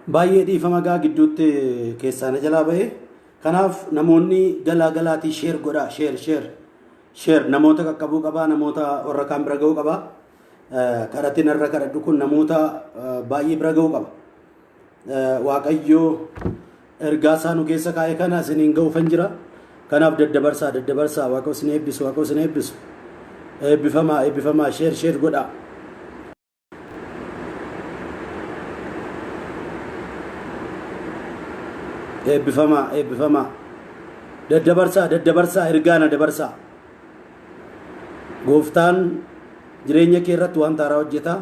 Baay'ee dhiifama gaa gidduutti keessaa na jalaa ba'e. Kanaaf namoonni galaa galaatii share godhaa share share share namoota qaqqabuu qabaa namoota warra kaan bira ga'uu qabaa. Kadhati narra kadhadhu kun namoota baay'ee bira ga'uu qaba. Waaqayyoo ergaa isaa nu keessa kaa'e kana isiniin ga'uufan jira. Kanaaf daddabarsaa daddabarsaa waaqa isin eebbisu waaqa isin eebbisu. Eebbifamaa eebbifamaa share share godhaa. Eebbifamaa eebbifamaa. Daddabarsaa daddabarsaa ergaa na dabarsaa. Gooftaan jireenya kee irratti wanta haaraa hojjeta.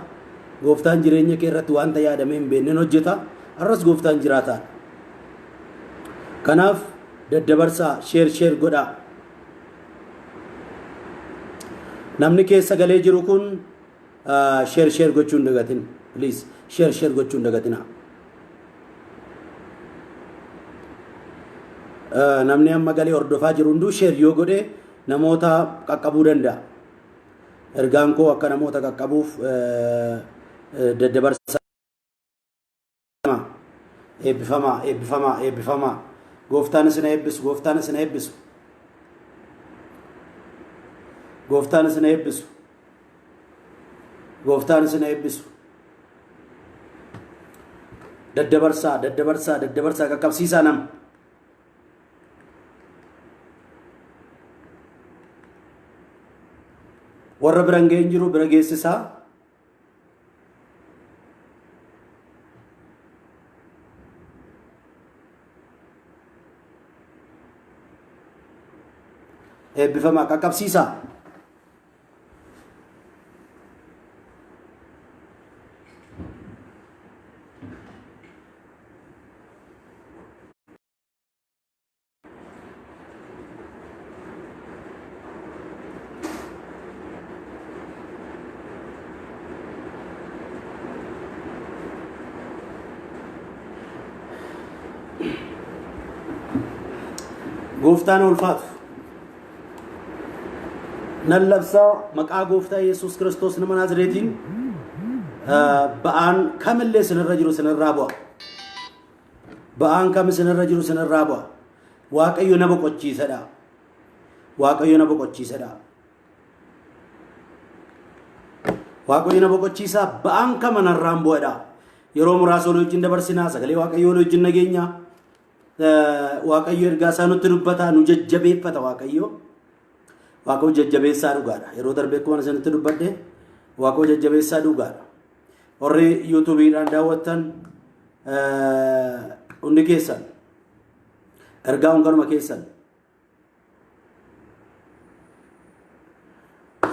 Gooftaan jireenya kee irratti wanta yaadamee hin beeknen hojjeta. Har'as gooftaan jiraataadha. Kanaaf daddabarsaa share share godhaa. Namni keessa galee jiru kun share share gochuu hin dagatin. Please share share gochuu hin dagatinaa. Namni amma galee hordofaa jiru hunduu share yoo godhe namoota qaqqabuu danda'a. Ergaan koo akka namoota qaqqabuuf daddabarsa. Eebbifamaa eebbifamaa eebbifamaa. Gooftaan isin eebbisu gooftaan isin eebbisu. Gooftaan isin eebbisu. Gooftaan isin eebbisu. Daddabarsaa daddabarsaa daddabarsaa qaqqabsiisaa nama. Warra bira hin ga'in jiru bira geessisaa. Eebbifamaa qaqqabsiisaa. Gooftaan ulfaatu. Nan labsaa maqaa gooftaa Yesuus Kiristoos nama Naazreetiin ba'aan kamillee isinirra jiru isinirraa bu'a. Ba'aan kam isinirra jiru isinirraa bu'a. Waaqayyo na boqochiisadha. Waaqayyo na boqochiisadha. Waaqayyo na boqochiisaa ba'aan kama narraan bu'adha. Yeroo muraasa walii wajjin dabarsinaa sagalee Waaqayyoo walii wajjin nageenya. Waaqayyo ergaa isaa nutti dubbata nu jajjabeeffata Waaqayyo. Waaqayyo jajjabeessaa dhugaadha. Yeroo darbe akkuma isinitti dubbadhe Waaqayyo jajjabeessaa dhugaadha. Warri yuutuubiidhaan daawwattan hundi keessan ergaa kun kanuma keessan.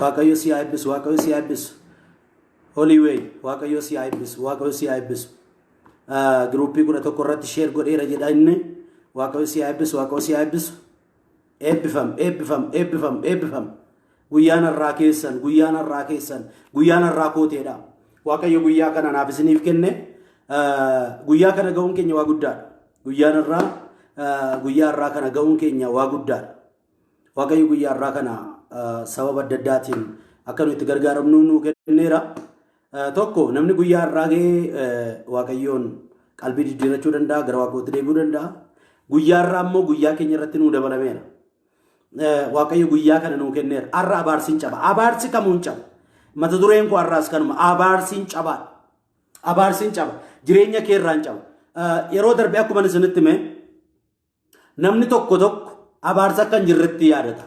Waaqayyo si haa eebbisu, Waaqayyo si haa eebbisu. Holy way, Waaqayyo si haa eebbisu, Waaqayyo si haa eebbisu. Giruuppii 11 irratti share godheera jedha inni. Waaqayyo si haa eebbisu, Waaqayyo si haa eebbisu. Eebbifam, eebbifam, eebbifam, eebbifam. Guyyaan har'aa keessan, guyyaan har'aa keessan, guyyaan har'aa kooteedha. Waaqayyo guyyaa kana naaf isiniif kenne. Guyyaa kana ga'uun keenya waa guddaadha. Guyyaan har'aa guyyaa har'aa kana ga'uun keenya waa guddaadha. Waaqayyo guyyaa har'aa kana sababa adda addaatiin akka nu itti gargaaramnu nuu kenneera. Tokko namni guyyaa har'aa ga'ee Waaqayyoon qalbii diddiirrachuu danda'a, gara Waaqayyootti deebi'uu danda'a. Guyyaa har'aa immoo guyyaa keenya irratti nuu dabalameera. Waaqayyo guyyaa kana nuu kenneera. Har'a abaarsi hin caba. Abaarsi kamuu hin caba. Mata dureen koo har'aas kanuma. Abaarsi hin cabaadha. Abaarsi hin caba. Jireenya kee irraa hin caba. Yeroo darbe akkuma isinitti hime namni tokko tokko abaarsa akka hin jirretti yaadata.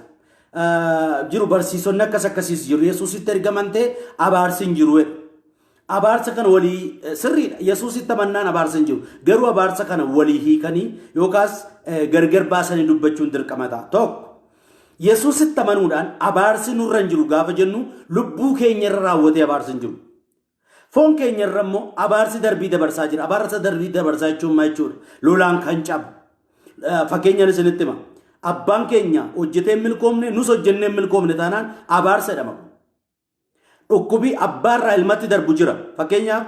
Jiru barsiisonni akkas akkasiis jiru. Yesuusitti ergaman ta'e abaarsi hin jiru jedhu. Abaarsa kana walii sirriidha. Yesuusitti amannaan abaarsa hin jiru. Garuu abaarsa kana walii hiikanii yookaas gargar baasanii dubbachuun dirqama ta'a. Tokko Yesuusitti amanuudhaan abaarsi nurra hin jiru gaafa jennu lubbuu keenya irra raawwatee abaarsi hin jiru. Foon keenya irra immoo abaarsi darbii dabarsaa jira. Abaarsa darbii dabarsaa jechuun maal jechuudha? Lolaan kan cabu. Fakkeenyaan isinitti hima. Abbaan keenya hojjetee hin milkoomne nus hojjennee hin milkoomne taanaan abaarsa jedhama. Dhukkubi abbaarraa ilmatti darbu jira. Fakkeenyaaf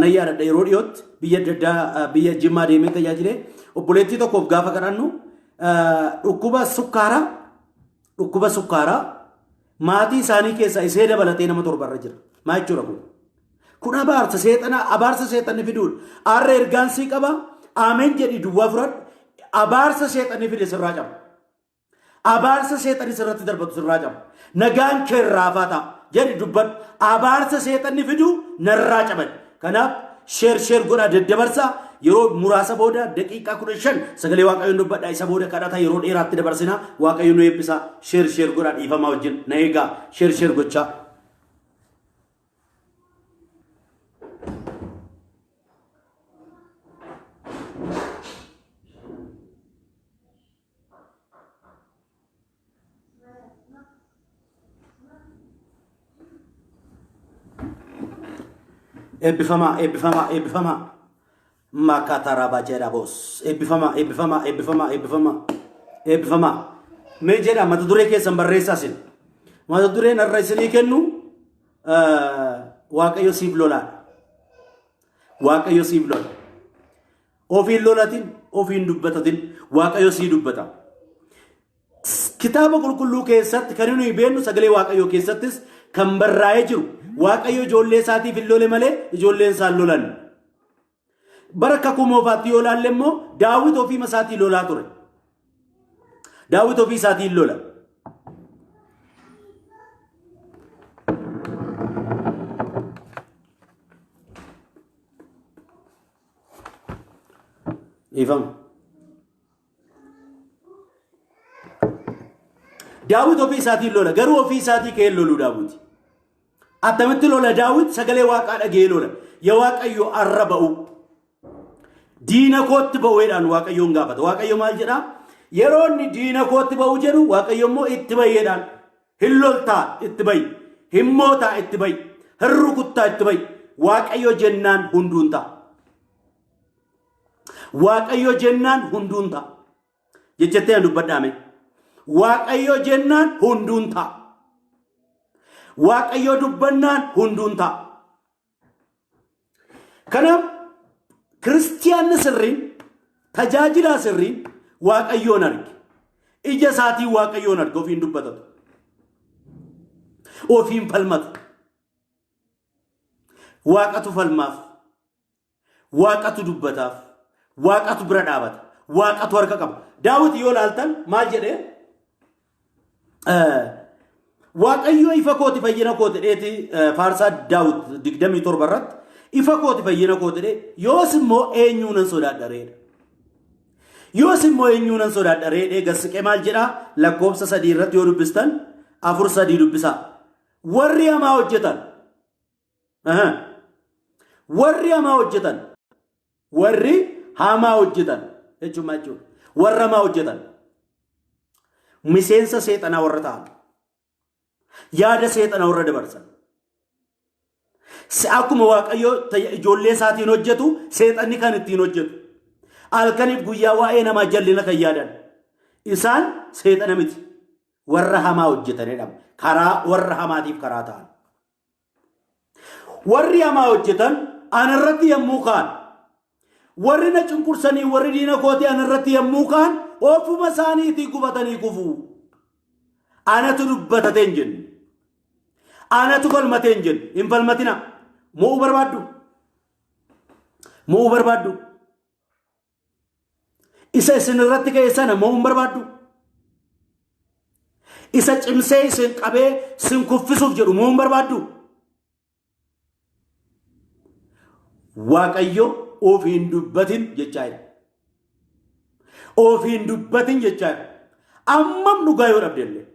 nan yaadadha yeroo dhiyootti biyya adda addaa biyya Jimmaa deemee tajaajile obboleettii tokkoof gaafa kadhannu dhukkuba sukkaaraa dhukkuba sukkaaraa maatii isaanii keessaa isee dabalatee nama torbarra jira. Maal jechuudha kun? Kun abaarsa seexanaa, abaarsa seexanni fiduudha. Arra ergaan sii qaba. Ameen jedhi duwwaa fudhadhu. Abaarsa seexanni fide sirraa caba. Abaarsa seexanni sirratti darbatu sirraa caba. Nagaan kee irraa ta'a. Jedhi dubbadhu. Abaarsa seexanni fidu narraa caban. Kanaaf share share godhaa daddabarsaa. Yeroo muraasa booda daqiiqaa 15 sagalee Waaqayyoon dubbadhaa. Isa booda kadhata yeroo dheeraatti dabarsinaa. Waaqayyo nu eebbisaa. Share share godhaa dhiifamaa wajjin na eegaa. Share share gochaa. Eebbifamaa, eebbifamaa, eebbifamaa. Maakaataa raabaa jedha boos. Eebbifamaa, eebbifamaa, eebbifamaa, eebbifamaa. Eebbifamaa. Mee jedha mata duree keessan barreessaa isin. Mata dureen har'a isinii kennu Waaqayyo siif lolaadha. Waaqayyo siif lola. Ofiin lolatin, ofiin dubbatatin, Waaqayyo sii dubbata. Kitaaba qulqulluu keessatti kan nuyi beennu sagalee Waaqayyoo keessattis kan barraa'ee jiru Waaqayyo ijoollee isaatiif hin lole malee ijoolleen isaan lolan. Bara kakuu moofaatti yoo ilaalle immoo Daawit ofiima isaatii lolaa ture. Daawit ofii isaatiin lola. Dhiifama. Daawit ofii isaatiin lola. Garuu ofii isaatii ka'ee loluu Daawit. Attamitti lola Daawit? Sagalee Waaqaa dhaga'ee lola. Yaa Waaqayyo arra ba'u. Diina kootti ba'uudhaan Waaqayyoon gaafata. Waaqayyo maal jedhaa? Yeroo inni diina kootti ba'u jedhu Waaqayyo immoo itti bayeedhaan. Hin loltaa itti ba'i. Hin mootaa itti ba'i. Hin rukuttaa itti ba'i. Waaqayyo jennaan hunduun ta'a. Waaqayyo jennaan hunduun ta'a. Jechattee an dubbadhaame. Waaqayyo jennaan hunduun ta'a. Waaqayyo dubbannaan hunduun ta'a. Kanaaf kiristiyaanni sirriin tajaajilaa sirriin Waaqayyoon arge. Ija isaatiin Waaqayyoon arge ofiin dubbatatu. Ofiin falmatu. Waaqatu falmaaf. Waaqatu dubbataaf. Waaqatu bira dhaabata. Waaqatu harka qaba. Daawit yoo ilaaltan maal jedhee? Waaqayyo ifa kooti fayyina kooti dheeti faarsaa Daawit 27 irratti ifa kooti fayyina kooti dhee yoos immoo eenyuu nan sodaadha reedha. Yoos immoo eenyuu nan sodaadha reedhee gassiqee maal jedhaa lakkoofsa 3 irratti yoo dubbistan 4 3 dubbisaa. Warri hamaa hojjetan Warri hamaa hojjetan warri hamaa hojjetan jechuun maal jechuudha? Warra hamaa hojjetan miseensa seexanaa warra ta'an yaada seexanaa warra dabarsan akkuma Waaqayyo ijoollee isaatiin hojjetu seexanni kan ittiin hojjetu halkaniif guyyaa waa'ee namaa jallina kan yaadan isaan seexana miti warra hamaa hojjetan jedhama. Karaa warra hamaatiif karaa ta'an. Warri hamaa hojjetan ana irratti yommuu ka'an, warri na cunqursanii warri diina kootii ana irratti yommuu ka'an ofuma isaaniitii gufatanii kufu. Anatu dubbatatee hin jenne. Anatu falmatee hin jenne. Hin falmatina. Mo'uu barbaaddu. Mo'uu barbaaddu. Isa isin irratti ka'e sana mo'uu hin barbaaddu. Isa cimsee isin qabee isin kuffisuuf jedhu mo'uu hin barbaaddu. Waaqayyo ofiin dubbatin jechaa jira. Ofiin dubbatin jechaa jira. Ammam dhugaa yoo dhabde illee.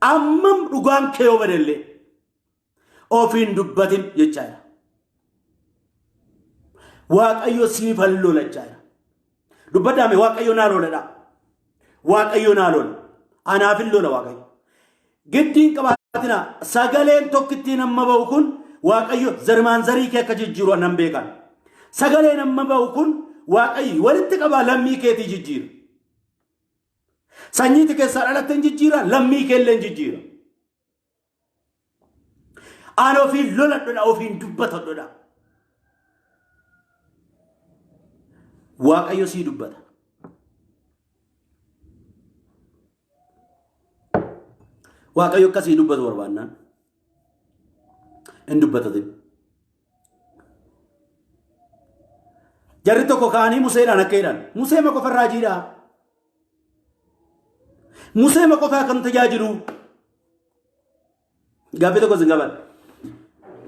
Ammam dhugaan kee yoo bade illee. Ofiin dubbatin jechaa jira. Waaqayyo siifan lola jechaa jira. Dubbadhaame Waaqayyo naa loladha. Waaqayyo naa lola. Anaaf hin lola Waaqayyo. Giddiin qabaatina sagaleen tokkittiin amma ba'u kun Waaqayyo zarmaan zarii kee akka jijjiiru nan beekan. Sagaleen amma ba'u kun Waaqayyo walitti qabaa lammii keetii jijjiira. Sanyiiti keessaa dhalatte hin jijjiira lammii kee illee hin jijjiira. An ofiin loladhodha, ofiin dubbatadhodha. Waaqayyo sii dubbata. Waaqayyo akkasii dubbatu barbaannaan hin dubbatatin. Jarri tokko ka'anii Museedhaan akka jedhan Musee ma qofa raajiidha. Musee ma qofaa kan tajaajilu. Gaaffii tokko isin gaafadha.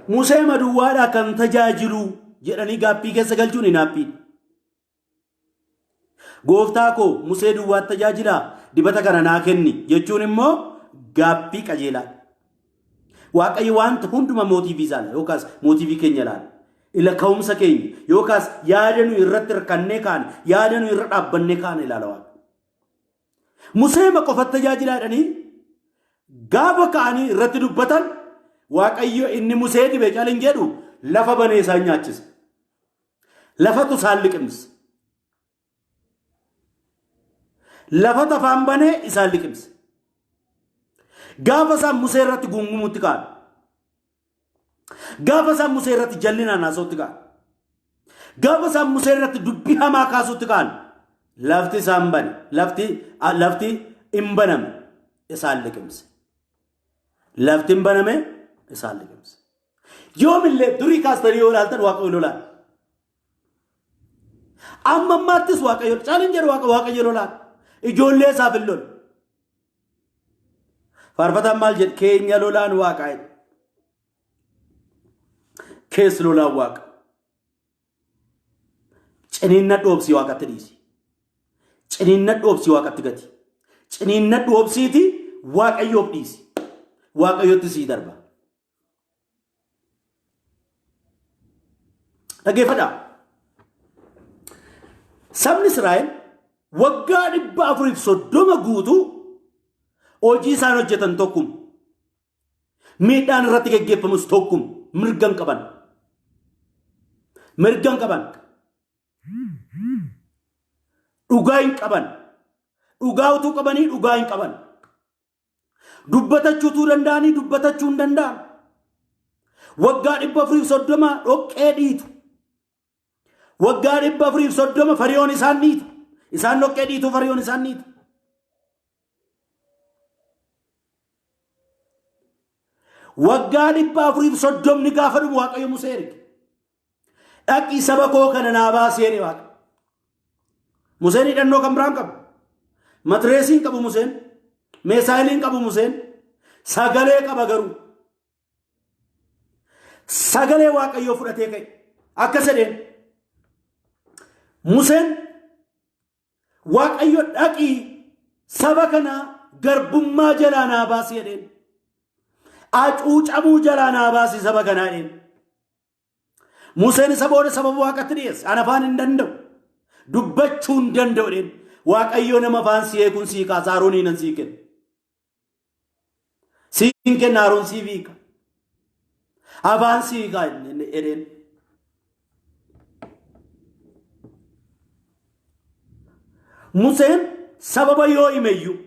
Musee ma duwwaadhaa kan tajaajilu jedhanii gaaffii keessa galchuun hinaaffiidha. Gooftaa koo Musee duwwaatti tajaajilaa dibata kana naa kenni jechuun immoo gaaffii qajeelaa. Waaqayyo wanta hunduma mootiivii isaa ilaala yookaas mootiivii keenya ilaala. Ila ka'umsa keenya yookaas yaada nuyi irratti hirkannee kaane yaada nuyi irra dhaabbannee kaane ilaala Waaqa. Museema qofatti tajaajilaa jedhanii gaafa ka'anii irratti dubbatan Waaqayyo inni Musee dibe calin jedhu lafa banee isaan nyaachise. Lafatu isaan liqimse. Lafatu afaan banee isaan liqimse. Gaafa isaan Musee irratti guungumuutti ka'an. Gaafa isaan Musee irratti jallinaan haasa'utti ka'an. Gaafa isaan Musee irratti dubbii hamaa kaasutti ka'an. Lafti isaan bane. Lafti hin baname isaan liqimse. Lafti hin baname isaan liqimse. Yoomillee durii kaastanii yoo ilaaltan Waaqayyo lolaan. Amma ammaattis Waaqayyo caalin jedhu Waaqa Waaqayyo lolaan. Ijoollee isaaf hin lolu. Faarfataan maal jedhe keenya lolaan Waaqaa jedhe. Kees lolaan Waaqa. Ciniinnadhu obsii Waaqatti dhiisi. Ciniinnadhu obsii Waaqatti gati. Ciniinnadhu obsiiti Waaqayyoof dhiisi. Waaqayyotti sii darba. Dhaggeeffadhaa. Sabni Israa'el waggaa 430 guutuu hojii isaan hojjetan tokkuma. Miidhaan irratti geggeeffamus tokkuma. Mirga hin qaban. Mirga hin qaban. Dhugaa hin qaban. Dhugaa utuu qabanii dhugaa hin qaban. Dubbatachuu utuu danda'anii dubbatachuu hin danda'an. Waggaa 430 dhoqqee dhiitu. Waggaa 430 fariyoon isaan dhiitu. Isaan dhoqqee dhiitu fariyoon isaan dhiitu. Waggaa 430 gaafa dhumu Waaqayyo Musee erge. Dhaqii saba koo kana naa baasi jedhe Waaqa. Museen hidhannoo kan biraan qabu. Matireesii hin qabu Museen. Meesaayilii hin qabu Museen. Sagalee qaba garuu. Sagalee Waaqayyoo fudhatee ka'e. Akkas jedheen. Museen Waaqayyo dhaqii saba kana garbummaa jalaa naa baasi jedheen. Acuucamuu jalaa naa baasi saba kanaa jedheen. Museen isa booda sababa Waaqatti dhiyeesse. Ana afaan hin danda'u. Dubbachuu hin danda'u jedheen. Waaqayyo nama afaan si eeguun sii kaasa Aroonii nan sii kenna. Siin kenna Aroon siif hiika. Afaan sii hiika jedheen. Museen sababa yoo himeyyuu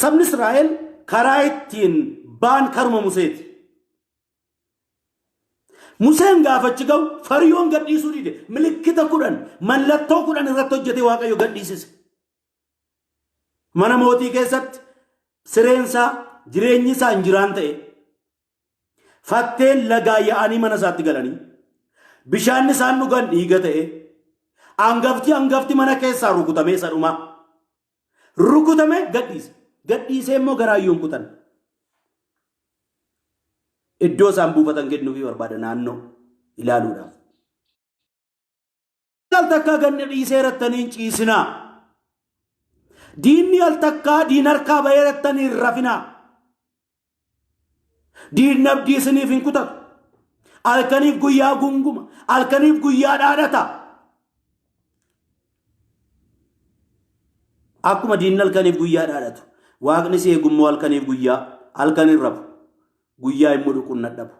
sabni Israa'el karaa ittiin ba'an karuma Museeti. Museen gaafa achi ga'u Fariyoon gadhiisuu dide. Milikkita 10 mallattoo 10 irratti hojjetee Waaqayyo gadhiisise. Mana mootii keessatti sireensaa jireenyi isaa hin jiraan ta'e. Fatteen lagaa yaa'anii mana isaatti galanii bishaan isaan dhugan dhiiga ta'e. Hangafti hangafti mana keessaa rukutamee isa dhumaa. Rukutame gadhiise. Gadhiisee immoo garaayyuu hin kutan. Iddoo isaan buufatan kennuufii barbaada naannoo ilaaluudhaaf. Al takkaa ganna dhiisee rattanii hin ciisinaa. Diinni al takkaa diin harkaa bahee rattanii hin rafinaa. Diinni abdii isiniif hin kutatu. Halkaniif guyyaa gunguma. Halkaniif guyyaa dhaadhata. Akkuma diinni halkaniif guyyaa dhaadhatu. Waaqni si eegummoo halkaniif guyyaa halkan hin rafu. Guyyaa immoo dhuquun nadhabu.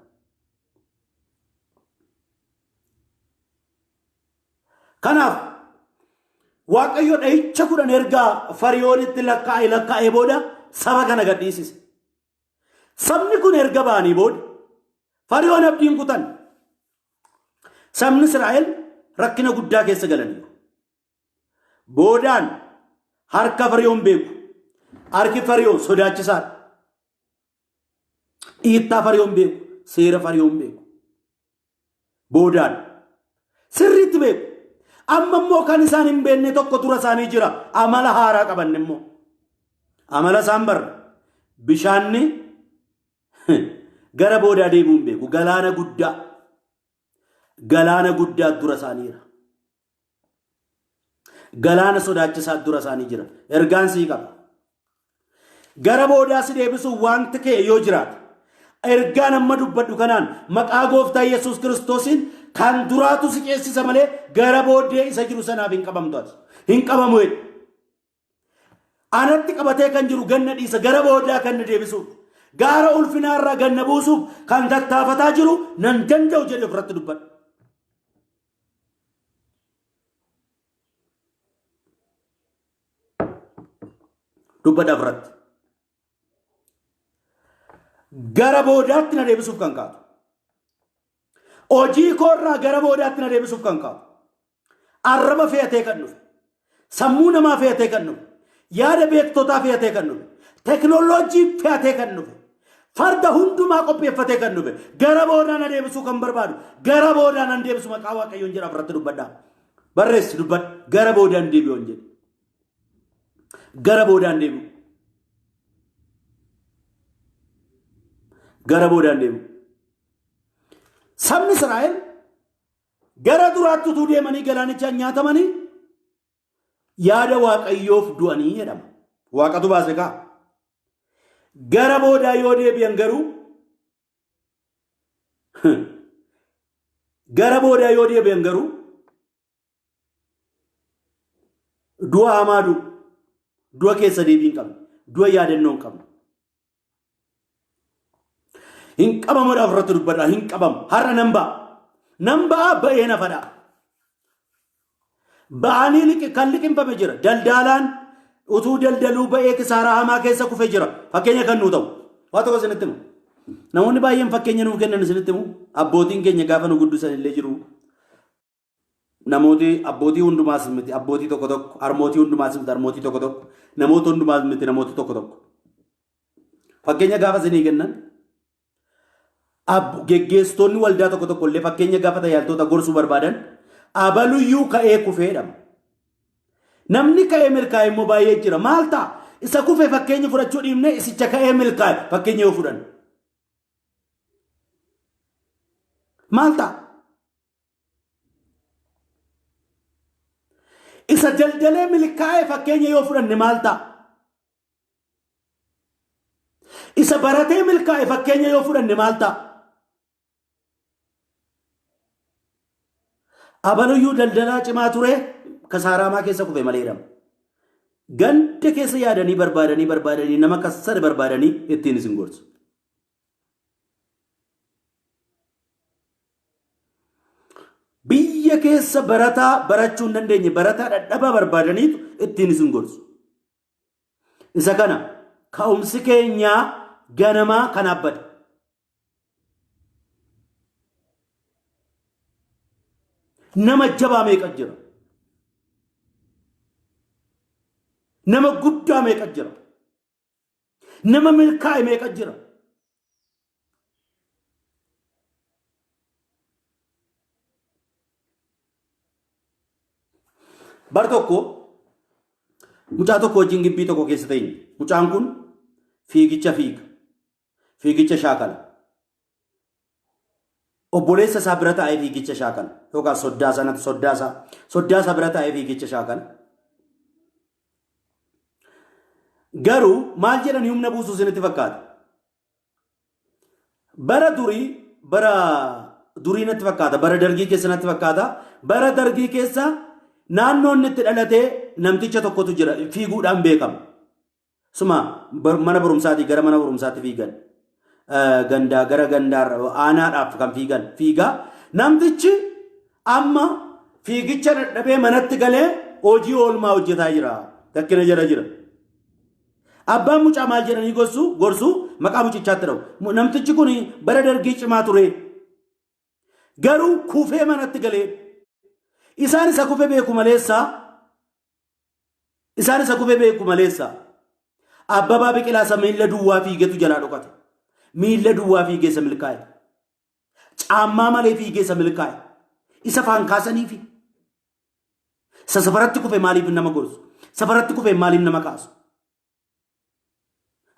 Kanaaf Waaqayyo dha'icha 10 erga Fariyoonitti lakkaa'e lakkaa'ee booda saba kana gadhiisise. Sabni kun erga ba'anii booda Fariyoon abdiin kutan. Sabni Israa'el rakkina guddaa keessa galaniiru. Boodaan harka Fariyoon beeku. Harki Fariyoon sodaachisaadha. Dhiittaa Fariyoon beeku, seera Fariyoon beeku. Boodaan sirriitti beeku. Amma immoo kan isaan hin beekne tokko dura isaanii jira. Amala haaraa qabanne immoo. Amala isaan barra. Bishaanni gara boodaa deebi'uu hin beeku. Galaana guddaa. Galaana guddaa dura isaaniira. Galaana sodaachisaa dura isaanii jira. Ergaan sii qaba. Gara boodaa si deebisuuf wanti kee yoo jiraate ergaan amma dubbadhu kanaan maqaa gooftaa Yesuus Kiristoosiin kan duraatu si ceessisa malee gara booddee isa jiru sanaaf hin qabamtu ati. Hin qabamu jedhe. Anatti qabatee kan jiru ganna dhiisa gara boodaa kan na deebisuuf. Gaara ulfinaa irraa ganna buusuuf kan tattaafataa jiru nan danda'u jedhe ofirratti dubbadhu. Dubbadha ofirratti. Gara boodaatti na deebisuuf kan kaatu. Hojii koorraa gara boodaatti na deebisuuf kan kaatu. Arraba fe'atee kan dhufe. Sammuu namaa fe'atee kan dhufe. Yaada beektotaa fe'atee kan dhufe. Teknooloojii fe'atee kan dhufe. Farda hundumaa qopheeffatee kan dhufe. Gara boodaa na deebisuu kan barbaadu. Gara boodaa nan deebisu maqaa Waaqayyoon jedha ofirratti dubbadhaa. Barreessi dubbadhu. Gara boodaan deebi'u hin jedhu. Gara boodaan deebi'u. Gara boodaan deebi'u. Sabni Israa'el gara duraatti utuu deemanii galaanichaan nyaatamanii yaada Waaqayyoof du'anii jedhama. Waaqatu baase kaa. Gara boodaa yoo deebi'an garuu gara boodaa yoo deebi'an garuu du'a hamaa du'u. Du'a keessa deebii hin qabne. Du'a yaadannoo hin qabne. Hin qabamuudhaaf irratti dubbadha. Hin qabamu. Har'a nan ba'a. Nan ba'a ba'ee na fadha. Ba'anii kan liqimfame jira. Daldaalaan utuu daldaluu ba'ee kisaaraa hamaa keessa kufe jira. Fakkeenya kan nuu ta'u. Waa tokko isinitti himu. Namoonni baay'een fakkeenya nuuf kennan isinitti himu. Abbootiin keenya gaafa nu guddisan illee jiru. Namooti abbootii hundumaas miti abbootii tokko tokko harmootii hundumaas miti harmootii tokko tokko namoota hundumaas miti namoota tokko tokko. Fakkeenya gaafa isinii kennan geggeessitoonni waldaa tokko tokko illee fakkeenya gaafa tajaajiltoota gorsuu barbaadan abaluyyuu ka'ee kufee jedhama. Namni ka'ee milkaa'e immoo baay'ee jira. Maal ta'a? Isa kufe fakkeenya fudhachuu dhiibne isicha ka'ee milkaa'e fakkeenya yoo fudhanne. Maal ta'a? Isa daldalee milkaa'e fakkeenya yoo fudhanne maal ta'a? Isa baratee milkaa'e fakkeenya yoo fudhanne maal ta'a? Abaluyyuu daldalaa cimaa ture kasaaraamaa keessa kufe malee jedhama. Ganda keessa yaadanii barbaadanii barbaadanii nama kassare barbaadanii ittiin isin gorsu. Biyya keessa barataa barachuu hin dandeenye barataa dhadhabaa barbaadaniitu ittiin isin gorsu. Isa kana ka'umsi keenyaa ganamaa kanaaf bada. Nama jabaa meeqa jira? Nama guddaa meeqa jira? Nama milkaa'e meeqa jira? Bar tokko mucaa tokko wajjin gibbii tokko keessa teenye. Mucaan kun fiigicha fiiga. Fiigicha shaakala. Obboleessa isaa bira taa'ee fiigicha shaakala. Yookaan soddaa sanatti soddaa isaa soddaa isaa bira taa'ee fiigicha shaakala. Garuu maal jedhanii humna buusuu isinitti fakkaata? Bara durii bara durii natti fakkaata bara dargii keessa natti fakkaata bara dargii keessa naannoo inni itti dhalatee namticha tokkotu jira fiiguudhaan beekama. Suma mana barumsaatii gara mana barumsaatti fiigan. Gandaa gara gandaa aanaadhaaf kan fiigan fiigaa. Namtichi amma fiigicha dadhabee manatti galee hojii oolmaa hojjetaa jira. Rakkina jala jira. Abbaan mucaa maal jedhanii gorsu gorsu maqaa mucichaatti dha'u. Namtichi kun bara dargii cimaa ture. Garuu kufee manatti galee. Isaan isa kufe beeku maleessaa Isaan isa kufe beeku maleessa. Abbabaa Biqilaa isa miilla duwwaa fiigetu jalaa dhokate. Miilla duwwaa fiigee isa milkaa'e. Caammaa malee fiigee isa milkaa'e. Isa faan kaasaniifi. Isa safaratti kufe maaliif nama gorsu? Safaratti kufe maaliif nama kaasu?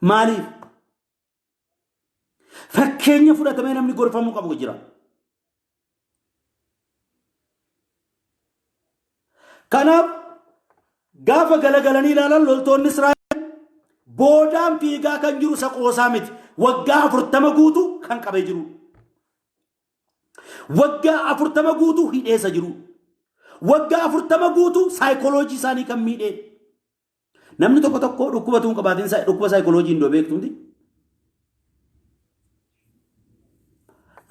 Maaliif? Fakkeenya fudhatamee namni gorfamuu qabu jira. Kanaaf gaafa galagalanii ilaalan loltoonni Israa'el boodaan fiigaa kan jiru isa qoosaa miti. Waggaa 40 guutuu kan qabee jiru. Waggaa 40 guutuu hidheessa jiru. Waggaa 40 guutuu saayikoloojii isaanii kan miidhee. Namni tokko tokko dhukkuba tuun qabaatiin dhukkuba saayikoloojii hin beektu miti.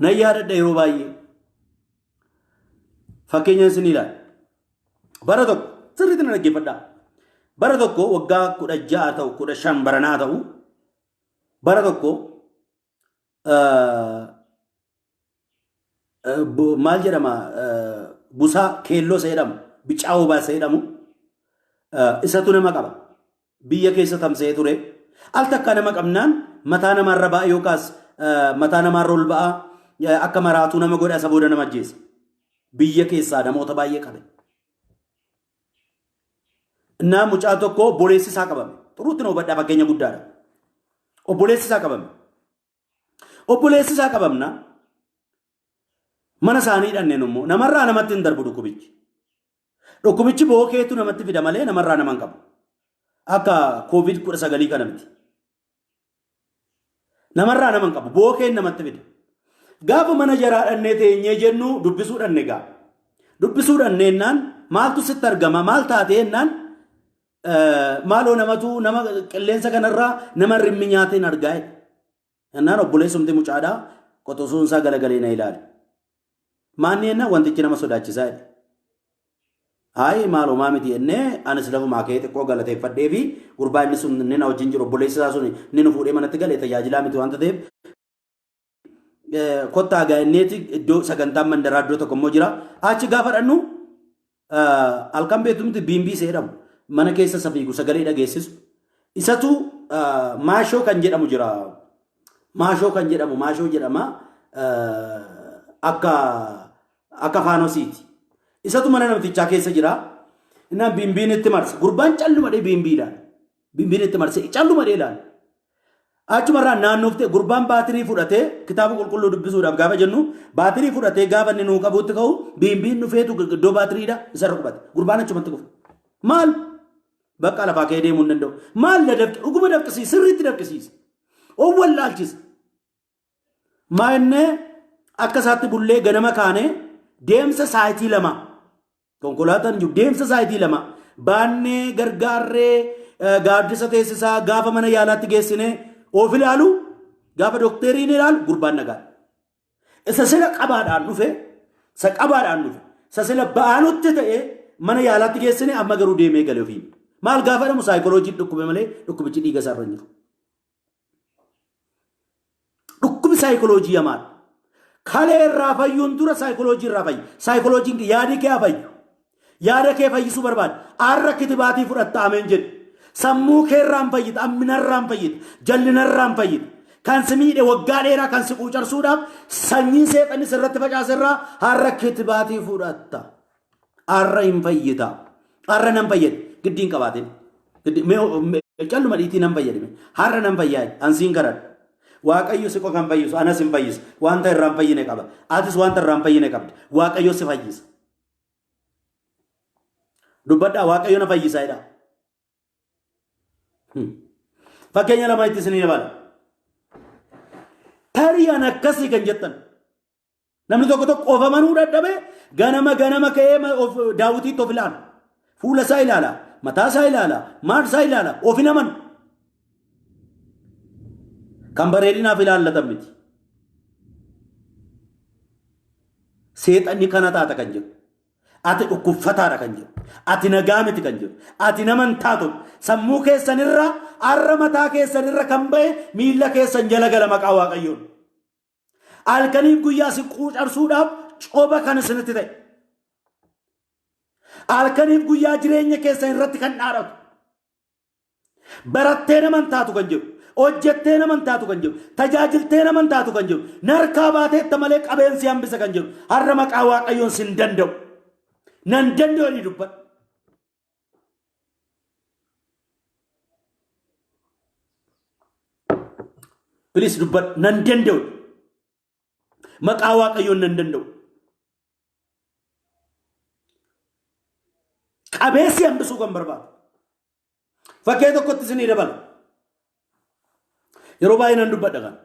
Nan yaadadha yeroo baay'ee. Fakkeenya isin ilaala. Bara tokko sirriitti na dhaggeeffadhaa. Bara tokko waggaa 16 ta'u 15 baranaa ta'u bara tokko maal jedhama busaa keelloo isa jedhamu bicaa obaa isa jedhamu isatu nama qaba. Biyya keessa tamsa'ee ture. Al takkaa nama qabnaan mataa namaarra ba'a yookaas mataa namaarra ol ba'a akka maraatuu nama godha isa booda nama ajjeesa. Biyya keessaa namoota baay'ee qabe. Innaa mucaa tokko obboleessi isaa qabame. Xuruutti na hubadhaa fakkeenya guddaadha. Obboleessi isaa qabame. Obboleessi isaa qabamna. Mana isaanii hidhanneen immoo namarraa namatti hin darbu dhukkubichi. Dhukkubichi bookeetu namatti fida malee namarraa nama hin qabu. Akka koovid 19 kana miti. Namarraa nama hin qabu. Bookeen namatti fida. Gaafa mana jaraa dhannee teenyee jennu dubbisuu dhanne gaa. Dubbisuu dhanneennaan maaltu sitti argama maal taatee jennaan maaloo namatu nama qilleensa kanarraa nama rimmi nyaateen argaa jedhe. Jennaan obboleessumti mucaadhaa qoxosuun isaa galagalee na ilaale. Maanni jennaan wantichi nama sodaachisaa jedhe. Ayi maal homaa miti jennee anis lafumaa ka'ee xiqqoo galateeffadhee fi gurbaa inni sun inni na wajjin jiru obboleessi isaa sun inni nu fuudhee manatti galee tajaajilaa miti waanta ta'eef kottaa gaa inneeti iddoo sagantaan mandaraa iddoo tokko immoo jira. Achi gaafa dhannu halkan beektumti biimbii isa jedhamu mana keessa isa fiigu sagalee dhageessisu. Isatu maashoo kan jedhamu jira. Maashoo kan jedhamu maashoo jedhama akka akka faanosiiti. Isatu mana namtichaa keessa jira. Innaan biimbiin itti marsa. Gurbaan callumadhee biimbii ilaala. Biimbiin itti marsee callumadhee ilaala. Achumarraa naannooftee gurbaan baatirii fudhatee kitaaba qulqulluu dubbisuudhaaf gaafa jennu baatirii fudhatee gaafa inni nuu qabuutti ka'u biimbiin dhufeetu iddoo baatiriidha isarra qubate. Gurbaan achumatti kufe. Maal? Bakka lafaa ka'ee deemuu hin danda'u. Maal na dafqi? Dhuguma dafqisiisa. Sirriitti dafqisiisa. Of wallaalchisa. Maa innee akka isaatti bullee ganama kaanee deemsa saayitii 2 konkolaataan jiru deemsa saayitii 2 baannee gargaarree gaaddisa teessisaa gaafa mana yaalaatti geessinee of ilaalu gaafa dookteriin ilaalu gurbaan nagaa. Isa sila qabaadhaan dhufe isa qabaadhaan dhufe isa sila ba'aanutti ta'e mana yaalaatti geessine amma garuu deemee gale ofii. Maal gaafa jedhamu saayikoloojii dhukkube malee dhukkubichi dhiiga isaarra hin jiru. Dhukkubi saayikoloojii hamaadha. Kalee irraa fayyuun dura saayikoloojii irraa fayyi. Saayikolojiin yaadi kee haa fayyu. Yaada kee fayyisuu barbaada. Arra kitibaatii fudhatta ameen jedhi. Sammuu kee irraan fayyita, amminarraan fayyita, jallinarraan fayyita. Kan si miidhe waggaa dheeraa kan si quucarsuudhaaf sanyii seexanni sirratti facaase irraa har'a kitibaatii fudhatta. Har'a hin fayyita. Har'a nan fayyade. Giddiin qabaatin. Calluma dhiitii nan fayyadame. Har'a nan fayyaa. Ansiin karadha. Waaqayyo si qofa hin fayyisu. Anas hin fayyisu. Wanta irraa hin fayyine qaba. Atis wanta irraa hin fayyine qabda. Waaqayyo si fayyisa. Dubbadhaa Waaqayyo na fayyisa jedhaa. Fakkeenya lama itti isinii dabala. Tarii an akkasii kan jettan. Namni tokko tokko of amanuu dadhabe ganama ganama ka'ee of daawwitiitti of ilaala. Fuula isaa ilaala, mataa isaa ilaala, maal isaa ilaala, of hin amanu. Kan bareedinaaf ilaallatan miti. Seexanni kana taata kan jedhu. Ati dhukkubfataadha kan jedhu. Ati nagaa miti kan jedhu. Ati nama hin taatu. Sammuu keessanirra arra mataa keessanirra kan ba'e miilla keessan jala gala maqaa Waaqayyoon. Halkaniif guyyaa isin quucarsuudhaaf coba kan isinitti ta'e. Halkaniif guyyaa jireenya keessan irratti kan dhaadhatu. Barattee nama hin taatu kan jedhu, hojjettee nama hin taatu kan jedhu, tajaajiltee nama hin taatu kan jedhu, narkaa baateetta malee qabeen si hambisa kan jedhu, har'a maqaa Waaqayyoon sin danda'u. Nan danda'u jedhii dubbadhu. Please dubbadhu. Nan danda'u. Maqaa Waaqayyoon nan danda'u. Qabeessi hambisuu kan barbaadu. Fakkee tokkotti isinii dabala. Yeroo baay'ee nan dubbadha kana.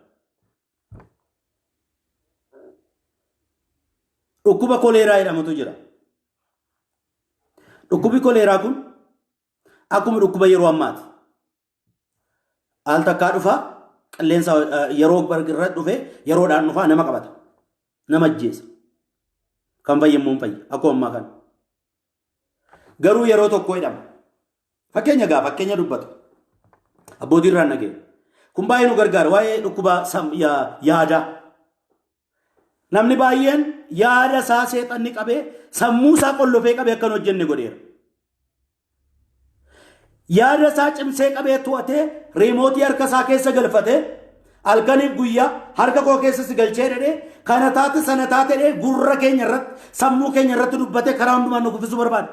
Dhukkuba koleeraa jedhamutu jira. Dhukkubi koleeraa kun akkuma dhukkuba yeroo ammaati. Al takkaa dhufa qilleensa yeroo irra dhufe yeroodhaan dhufa nama qabata. Nama ajjeesa. Kan fayye immoo hin fayya. Akkuma ammaa kana. Garuu yeroo tokko jedhama. Fakkeenya gaa fakkeenya dubbatu. Abbootii irraan dhageenye. Kun baay'ee nu gargaara waa'ee dhukkuba yaadaa. Namni baay'een yaada isaa seexanni qabee sammuu isaa qollofee qabee akka hin hojjenne godheera. Yaada isaa cimsee qabee to'atee riimootii harka isaa keessa galfatee halkaniif guyyaa harka koo keessa si galchee dhedhee kana taate sana taate dhedhee gurra keenya irratti sammuu keenya irratti dubbatee karaa hundumaan nu kuffisuu barbaada.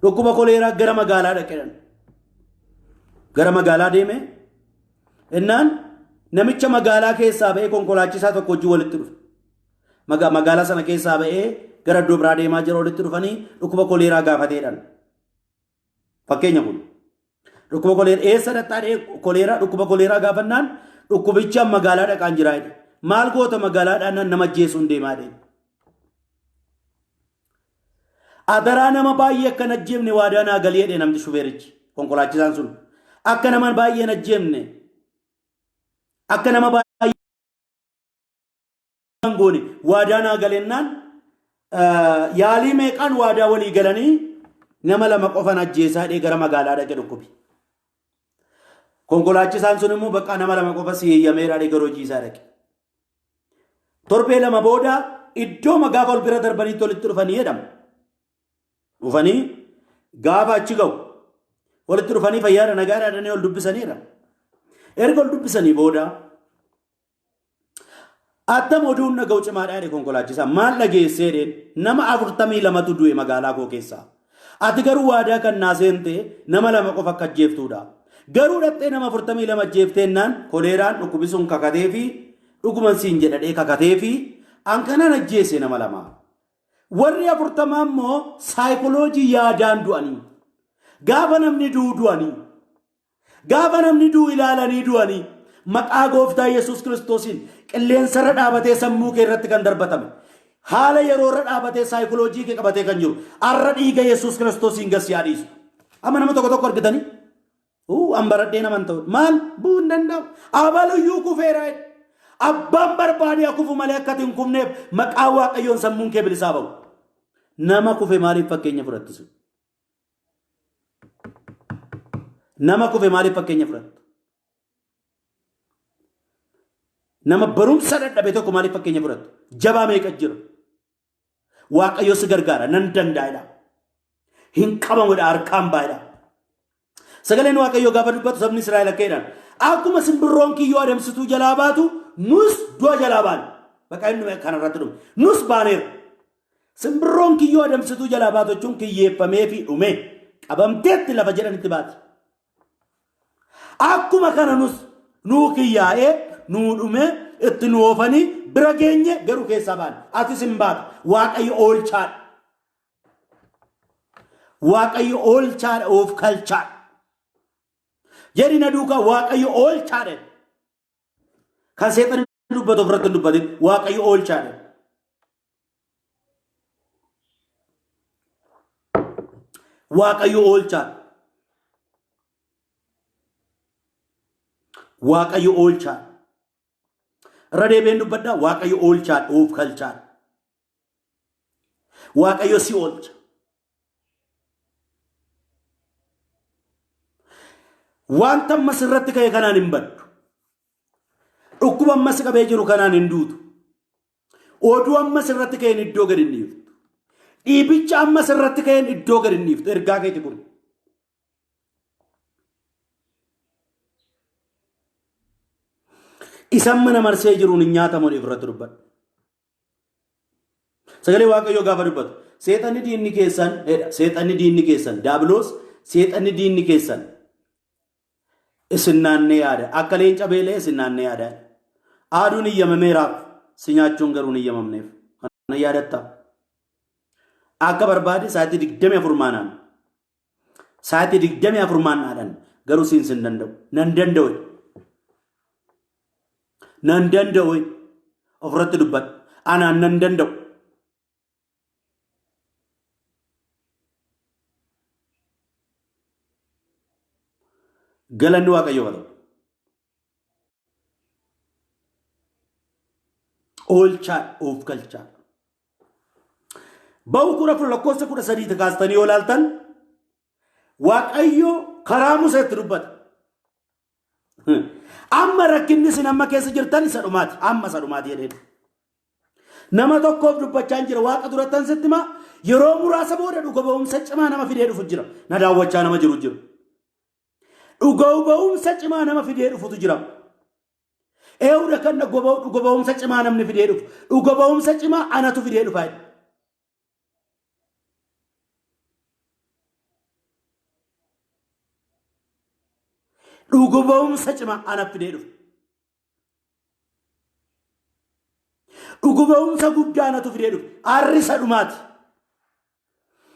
Dhukkuba koleeraa gara magaalaa dhaqe. Gara magaalaa deeme innaan namicha magaalaa keessaa ba'ee konkolaachisaa tokko wajjin walitti dhufe. Magaalaa sana keessaa ba'ee gara iddoo biraa deemaa jira walitti dhufanii dhukkuba koleeraa gaafateedhaan. Fakkeenya kun. Dhukkuba koleeraa eessa dhaqxaa dhee koleeraa dhukkuba koleeraa gaafannaan dhukkubicha magaalaa dhaqaan jiraa jedhe. Maal goota magaalaadhaan nama ajjeesuun deemaa jedhe. Adaraa nama baay'ee akka hin ajjeefne waadaa naa galii jedhe namni shufeerichi konkolaachisaan sun. Akka nama baay'ee hin ajjeefne akka nama baay'ee hin goone waadaa naa galennaan yaalii meeqaan waadaa walii galanii nama lama qofan ajjeesaa jedhee gara magaalaa dhaqe dhukkubi. Konkolaachisaan sun immoo bakka nama lama qofa si eeyyameera jedhee gara hojii isaa dhaqe. Torbee lama booda iddoo gaafa ol bira darbaniitti walitti dhufanii jedhama. Dhufanii gaafa achi ga'u walitti dhufanii fayyaadha nagaadha jedhanii ol dubbisaniidha. Erga ol dubbisanii booda attam oduun dhaga'u cimaadha jedhe konkolaachisaa. Maal dhageessee jedheen nama 42tu du'e magaalaa koo keessaa. Ati garuu waadaa kan naa seente nama lama qofa akka ajjeeftuudha. Garuu dhaqxee nama 42 ajjeefteennaan koleeraan dhukkubi sun kakatee fi dhuguman siin jedhadhee kakatee fi an kanan ajjeese nama lama. Warri 40 immoo saayikoloojii yaadaan du'anii. Gaafa namni du'u du'anii. Gaafa namni du'u ilaalanii du'anii maqaa gooftaa Yesuus Kiristoosiin qilleensarra dhaabatee sammuu kee irratti kan darbatame haala yeroo irra dhaabatee saayikoloojii kee qabatee kan jiru har'a dhiiga Yesuus Kiristoosiin gad si haa dhiisu. Amma nama tokko tokko argitanii uu an baradhee nama hin ta'u maal bu'uu hin danda'u abaluyyuu kufeera jedhe. Abbaan barbaade haa kufu malee akka ati hin kufneef maqaa Waaqayyoon sammuun kee bilisaa ba'u. Nama kufe maaliif fakkeenya fudhattisu? Nama kufe maaliif fakkeenya fudhattu? Nama barumsa dadhabe tokko maaliif fakkeenya fudhattu? Jabaa meeqa jira? Waaqayyo si gargaara nan danda'edha. Hin qabamudha harkaan baay'edha. Sagaleen Waaqayyoo gaafa dubbatu sabni Israa'el akka jedhan akkuma simbirroon kiyyoo adamsituu jalaa baatu nus du'a jalaa baane. Bakka inni kanarratti dhume. Nus baaneera. Simbirroon kiyyoo adamsituu jalaa baatu jechuun kiyyeeffamee fi dhume qabamteetti lafa jedhanitti baati. Akkuma kana nus nuu kiyyaa'ee nuu dhume itti nu oofanii bira geenye garuu keessaa baane. Atis hin baatu. Waaqayyo oolchaadha. Waaqayyo oolchaadha of kalchaadha. Jedhi na duukaa Waaqayyo oolchaadha. Kan seexanni dubbatu ofirratti hin dubbatin Waaqayyo oolchaadha. Waaqayyo oolchaadha. Waaqayyo oolchaadha. Irra deebi'een dubbadhaa Waaqayyo oolchaadha of kalchaadha. Waaqayyo si oolcha. Wanta ammas irratti ka'e kanaan hin baddu. Dhukkuba ammas qabee jiru kanaan hin duutu. Oduu ammas irratti ka'een iddoo gadi hin dhiiftu. Dhiibicha amma sirratti ka'een iddoo gadi hin dhiiftu. Ergaa keeti kun. Isan mana marsee jiruun hin nyaatamu irratti dubbadhu. Sagalee Waaqayyoo gaafa dubbatu seexanni diinni keessan jedha seexanni diinni keessan daabiloos seexanni diinni keessan isin naannee yaada akka leenca beela'ee isin naannee yaada. Aaduun iyyamameeraaf si nyaachuun garuu hin iyyamamneef. Kana yaadatta. Akka barbaade sa'aatii 24 maanaan sa'aatii 24 maannaadhaan garuu siin sin danda'u. Nan danda'u. Nan danda'u. Ofirratti dubbadhu. Anaan nan danda'u. Galanni Waaqayyoof haa ta'u. Oolchaa of galchaa. Ba'u 14 lakkoofsa 13 kaastanii yoo ilaaltan Waaqayyo karaa Museetti dubbata. Amma rakkinni isin amma keessa jirtan isa dhumaati. Amma isa dhumaati jedheen. Nama tokkoof dubbachaa hin jira. Waaqa durattan sitti himaa. Yeroo muraasa booda dhuga ba'umsa cimaa nama fidee dhufu jira. Na daawwachaa nama jiru jira. Dhuga ba'umsa cimaa nama fidee dhufutu jira. Eewudha kan dhuga ba'umsa cimaa namni fidee dhufu. Dhuga ba'umsa cimaa anatu fidee dhufa. Dhuga ba'umsa cimaa ana fidee dhufa. Dhuga ba'umsa guddaa anatu fidee dhufa. Arrisa dhumaati.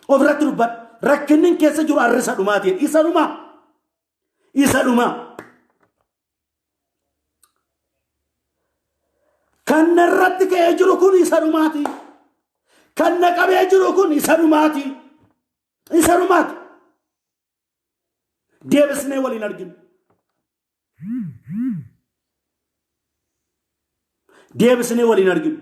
Ofirratti dubbadhu. Rakkinni keessa jiru arrisa dhumaati. Isa dhumaa. Isa dhumaa. Kan narratti ka'ee jiru kun isa dhumaati. Kan na qabee jiru kun isa dhumaati. Isa dhumaati. Deebisnee waliin arginu. Deebisnee waliin arginu.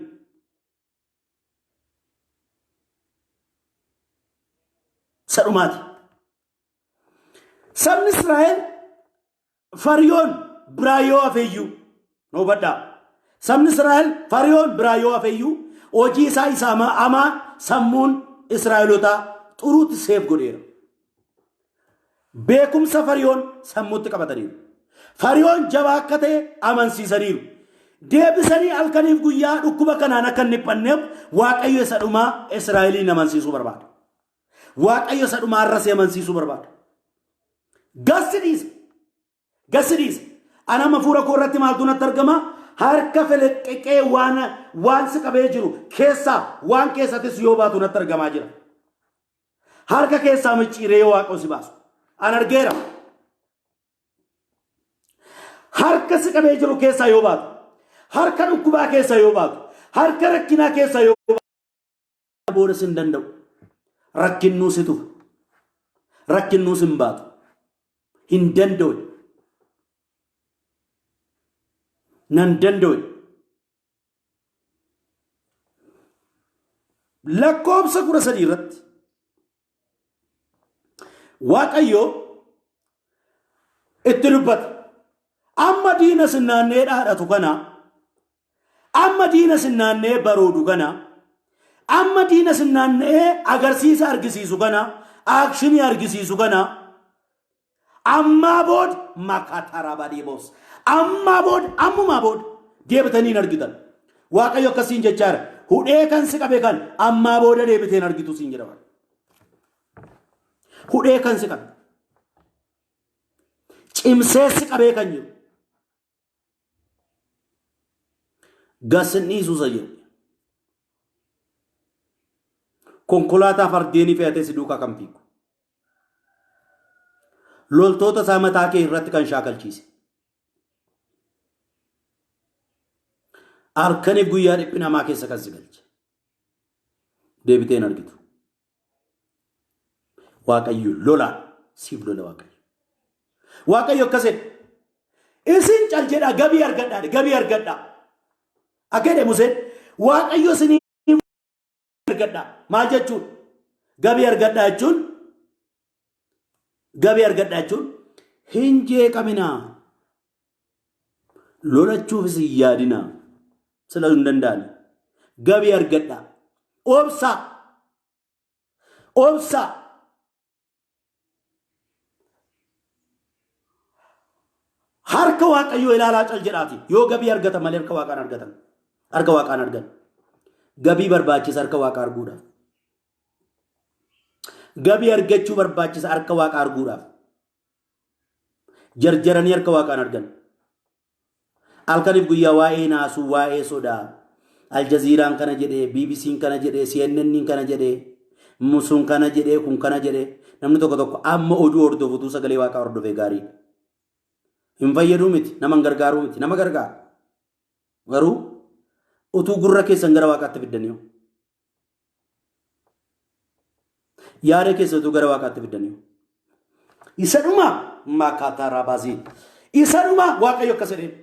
Isa dhumaati. Sabni Israa'el Fariyoon biraa yoo hafeyyuu nu hubadhaa. Sabni Israa'el Fariyoon biraa yoo hafeyyuu hojii isaa isa hamaa sammuun Israa'elotaa xuruutti seef godheera. Beekumsa Fariyoon sammuutti qabataniiru. Fariyoon jabaa akka ta'e amansiisaniiru. Deebisanii halkaniif guyyaa dhukkuba kanaan akka hin dhiphanneef Waaqayyo isa dhumaa Israa'eliin amansiisuu barbaada. Waaqayyo isa dhumaa irra si amansiisuu barbaada. Gassi dhiisa. Gassi dhiisa. Ana amma fuula koo irratti maaltu natti argama? Harka feleqqeqee waan si qabee jiru keessaa waan keessattis yoo baatu natti argamaa jira. Harka keessaa micciiree yoo Waaqayyo si baasu. An argeera. Harka si qabee jiru keessaa yoo baatu. Harka dhukkubaa keessaa yoo baatu. Harka rakkinaa keessaa yoo baatu. Booda sin danda'u. Rakkinnuu si tufa. Rakkinnuu sin baatu. Hin danda'u. Nan danda'u. Lakkoobsa 13 irratti Waaqayyo itti dubbata. Amma diina sin naannee dhaadhatu kana Amma diina sin naanna'ee baroodu kana, amma diina sin naanna'ee agarsiisa argisiisu kana, aakshinii argisiisu kana, ammaa booda makatarabadiibos. Ammaa booda, ammumaa booda deebitanii hin argitan. Waaqayyo akkasiin jechaa jira. Hudhee kan si qabe kan ammaa booda deebitee hin argitu siin jedha. Hudhee kan si qabe. Cimsee si qabee kan jiru. Gas hin dhiisu isa jedhu. Konkolaataa fardeenii fe'atee si duukaa kan fiigu. Loltoota isaa mataa kee irratti kan shaakalchiise. Halkaniif guyyaa dhiphina hamaa keessa kan si galche. Deebitee hin argitu. Waaqayyo lolaa siif lola Waaqayyo. Waaqayyo akkas jedhe. Isin cal jedhaa gabii argadhaa gabii argadhaa. Akka jedhe Museen Waaqayyo isinii argadhaa. Maal jechuun? Gabii argadhaa jechuun gabii argadhaa jechuun hin jeeqaminaa. Lolachuufis hin yaadinaa. Sila hin danda'ani. Gabii argadhaa. Obsaa. Obsaa. Harka Waaqayyoo ilaalaa cal jedhaati. Yoo gabii argatan malee harka Waaqaan argatan. Harka Waaqaan argan. Gabii barbaachisa harka Waaqaa arguudhaaf. Gabii argachuu barbaachisa harka Waaqaa arguudhaaf. Jarjaranii harka Waaqaan argan. Halkaniif guyyaa waa'ee naasuu, waa'ee sodaa. Aljaziiraan kana jedhee, BBC'n kana jedhee, CNN'n kana jedhee, sun kana jedhee, kun kana jedhee. Namni tokko tokko amma oduu hordofutu sagalee Waaqaa hordofee gaariidha. Hin fayyaduu miti, nama hin gargaaruu miti, nama gargaara. Garuu utuu gurra keessan gara Waaqaatti fiddanii hoo? Yaada keessa utuu gara Waaqaatti fiddanii hoo? Isa dhuma maakaataa raabaasii. Isa dhuma Waaqayyo akkas jedheen.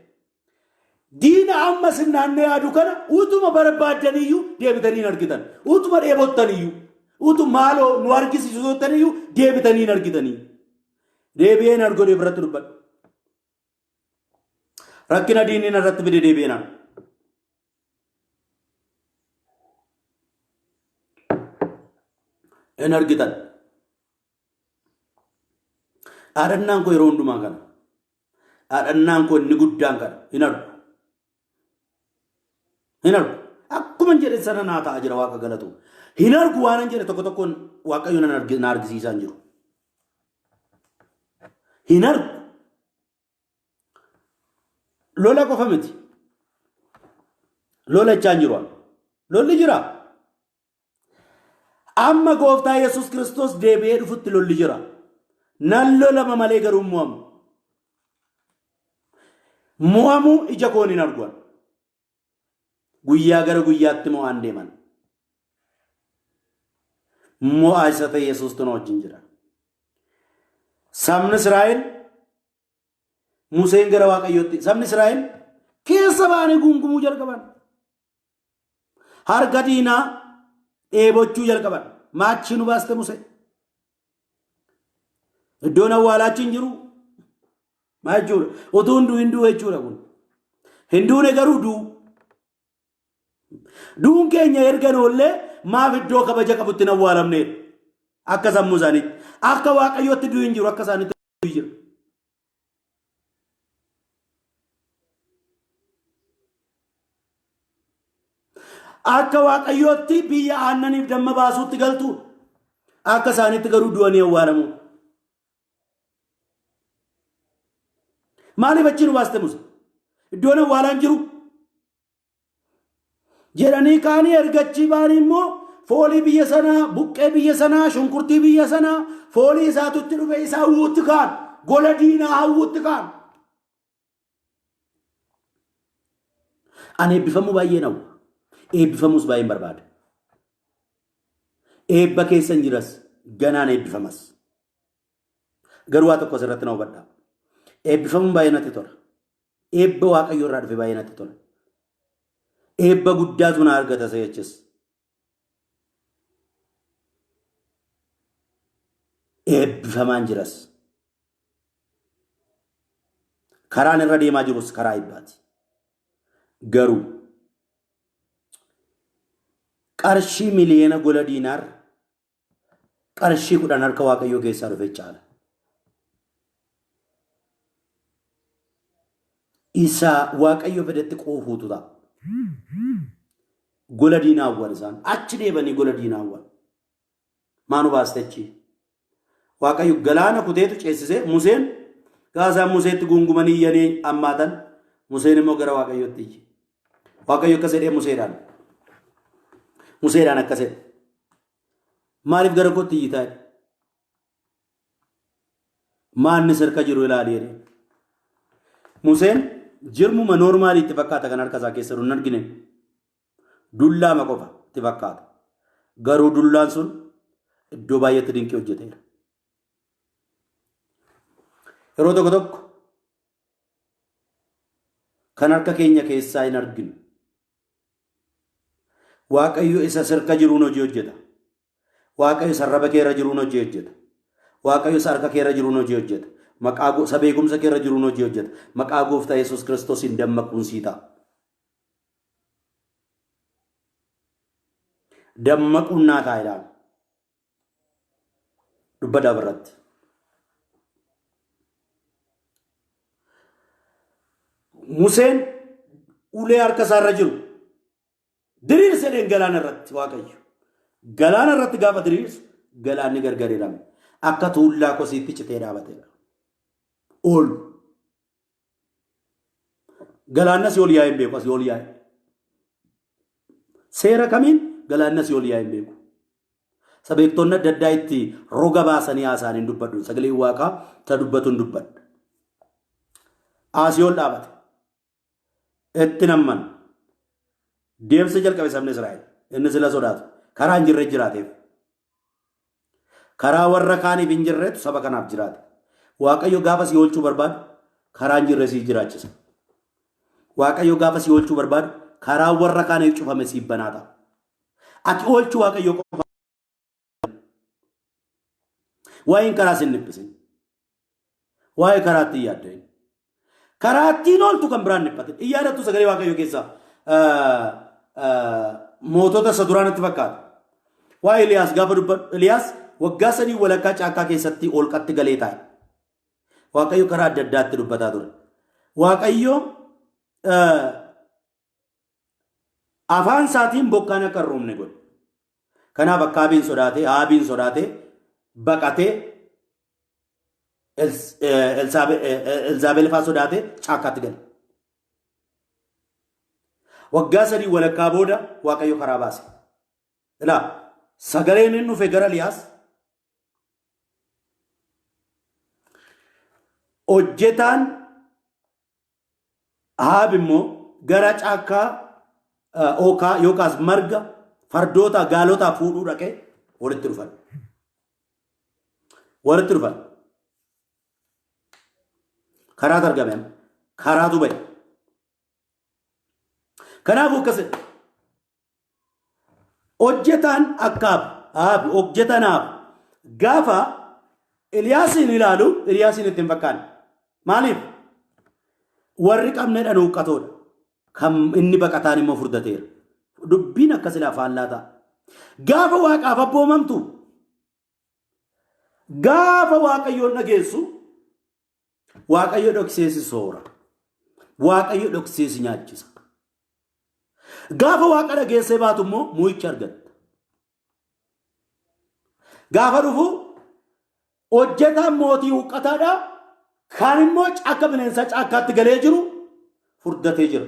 Diina amma isin naannoo yaadu kana utuma barbaaddaniyyuu deebitanii hin argitan. Utuma dheebottaniyyuu, utu maaloo nu argisiisu jettaniyyuu deebitanii hin argitanii. Deebi'een argodhee biratti dubbadhu. Rakkina diinni narratti fide deebi'een argu. Hin argitan. Dhaadhannaan koo yeroo hundumaa kana. Dhaadhannaan koo inni guddaan kana hin argu. Hin argu. Akkuma jedhe sana naa ta'a jira Waaqa galatu. Hin argu waanan jedhe tokko tokkoon Waaqayyo na argisiisaa hin jiru. Hin argu. Lola qofa miti. Lola jechaa hin jiru. Lolli jira. Amma gooftaa Yesuus Kiristoos deebi'ee dhufutti lolli jira. Nan lolama malee garuu hin mo'amu. Mo'amuu ija koon hin argu. Guyyaa gara guyyaatti mo'aan deeman. Mo'aa isa ta'e Yesuustu na wajjin jira. Sabni Israa'el Museen gara Waaqayyootti sabni Israa'el keessa ba'anii gungumuu jalqaban. Harka diinaa dheebochuu jalqaban. Maachii nu baaste Musee. Iddoon awwaalaa achi hin jiru. Maal jechuudha? Utuu hin du'in du'u jechuudha kun. Hin duune garuu du'u. Du'uun keenya erga noollee maaf iddoo kabaja qabutti hin awwaalamneedha. Akka sammuu isaaniitti. Akka Waaqayyootti du'u hin jiru akka isaaniitti du'u jira. Akka Waaqayyootti biyya aannaniif damma baasuutti galtu. Akka isaaniitti garuu du'anii awwaalamu. Maaliif achi nu baaste Muse? Iddoon awwaalaan jiru. Jedhanii kaanii erga achii ba'anii immoo foolii biyya sanaa, buqqee biyya sanaa, shunkurtii biyya sanaa, foolii isaatu itti dhufe isaa hawwuutti ka'an. Gola diinaa hawwuutti ka'an. Ani eebbifamuu baay'een hawwa. Eebbifamuus baay'een barbaada. Eebba keessan jiras ganaan eebbifamas. Garuu waa tokko asirratti na hubadhaa. Eebbifamuun baay'ee natti tola. Eebba Waaqayyo irraa dhufe baay'ee natti tola. Eebba guddaatu na argata seechis. Eebbifamaan jiras. Karaan irra deemaa jirus karaa eebbaati. Garuu qarshii miliyoona gola diinaar qarshii 10 harka Waaqayyoo keessaa dhufe caala. Isa Waaqayyo fedhetti quufuutu ta'a. Gola diinaa hawwan isaan. Achi deebanii gola diinaa hawwan. Maa nu baaste achi? Waaqayyo galaana kuteetu ceessisee Museen gaazaan Museetti guungumanii iyyanii ammaatan Museen immoo gara Waaqayyootti iyye. Waaqayyo akkas jedhee Museedhaan. Museedhaan akkas jedhe. Maaliif gara kootti iyyitaa jedhe. Maanni sirka jiru ilaali jedhe. Museen jirmuma noormaalii itti fakkaata kan harka isaa keessa jiru hin argine. Dullaama qofa itti fakkaata. Garuu dullaan sun iddoo baay'eetti dinqii hojjeteera. Yeroo tokko tokko kan harka keenya keessaa hin arginu. Waaqayyo isa sirka jiruun hojii hojjeta. Waaqayyo isa arraba kee irra jiruun hojii hojjeta. Waaqayyo isa harka kee irra jiruun hojii hojjeta. Maqaa isa beekumsa kee irra jiruun hojii hojjeta. Maqaa gooftaa Yesuus Kiristoosiin dammaquun sii ta'a. Dammaquun naa ta'a jedhaan. Dubbadhaa irratti. Museen ulee harka isaa irra jiru diriirse dheen galaana irratti Waaqayyo. Galaana irratti gaafa diriirsu galaanni gargar hirame. Akka tuullaa kosiitti citee dhaabateera. Ol. Galaanni asii ol yaa'ee hin beeku asii ol yaa'e. Seera kamiin galaanni asii ol yaa'ee hin beeku. Sabeektonni adda addaa itti roga baasanii haasa'an hin dubbadhu. Sagaleen waaqaa isa dubbatu hin dubbadha. Asii ol dhaabate. Itti namman. Deemsa jalqabe sabni Israa'el. Inni sila sodaatu. Karaa hin jirre jiraateef. Karaa warra kaaniif hin jirretu saba kanaaf jiraate. Waaqayyo gaafa si oolchuu barbaadu karaa hin jirre si jiraachisa. Waaqayyo gaafa si oolchuu barbaadu karaa warra kaaniif cufame siif banaa ta'a. Ati oolchuu Waaqayyo qofa. Waa'een karaa sin dhiphisin. Waa'ee karaatti hin yaadda'in. Karaa ittiin ooltu kan biraan dhiphatin. Hin yaadattu sagalee Waaqayyoo keessaa mootota isa duraa natti fakkaata. Waa'ee Eliyaas gaafa dubbadhu Eliyaas waggaa 3 walakkaa caakkaa keessatti holqatti galee taa'e. Waaqayyo karaa adda addaatti dubbataa ture. Waaqayyo afaan isaatiin bokkaan akka hin roobne godhe. Kanaaf akka Aabiin sodaatee, Aabiin sodaatee baqatee Elzaabel faa sodaatee caakkaatti gale. Waggaa 3 walakkaa booda Waaqayyo karaa baase. Ilaa sagaleen inni dhufe gara Eliyaas hojjetaan Ahaab immoo gara caakkaa ookaa yookaas marga fardoota gaalotaa fuudhuu dhaqee walitti dhufan. Walitti dhufan. Karaatu argame amma. Karaatu ba'e. Kanaafuu akkas jedha. Hojjetaan akkaab Ahaab hojjetaan Ahaab gaafa Eliyaasiin ilaalu Eliyaasiin itti hin fakkaanne. Maaliif? Warri qabnedha nuuqqatoodha. Kan inni baqataan immoo furdateera. Dubbiin akka silaa faallaa ta'a. Gaafa waaqaaf abboomamtu gaafa waaqayyoon dhageessu Waaqayyo dhoksee si soora. Waaqayyo dhoksee si nyaachisa. Gaafa waaqa dhageessee baatu immoo mo'icha argatta. Gaafa dhufu hojjetaan mootii huqqataadha. Kaan immoo akka bineensaa caakkaatti galee jiru furdatee jira.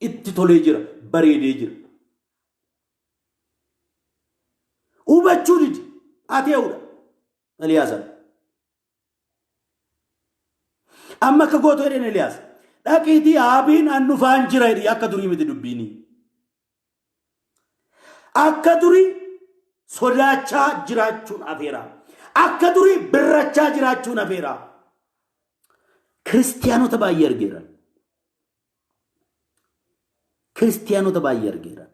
Itti tolee jira. Bareedee jira. Hubachuu didi. Atee'uudha. Eliyaasaan. Amma akka gootu jedheen Eliyaas. Dhaqiitii Aabiin an dhufaan jira jedhi akka durii miti dubbiini. Akka durii sodaachaa jiraachuun afeera. Akka durii birrachaa jiraachuun afeera. Kiristiyaanota baay'ee argeera. Kiristiyaanota baay'ee argeera.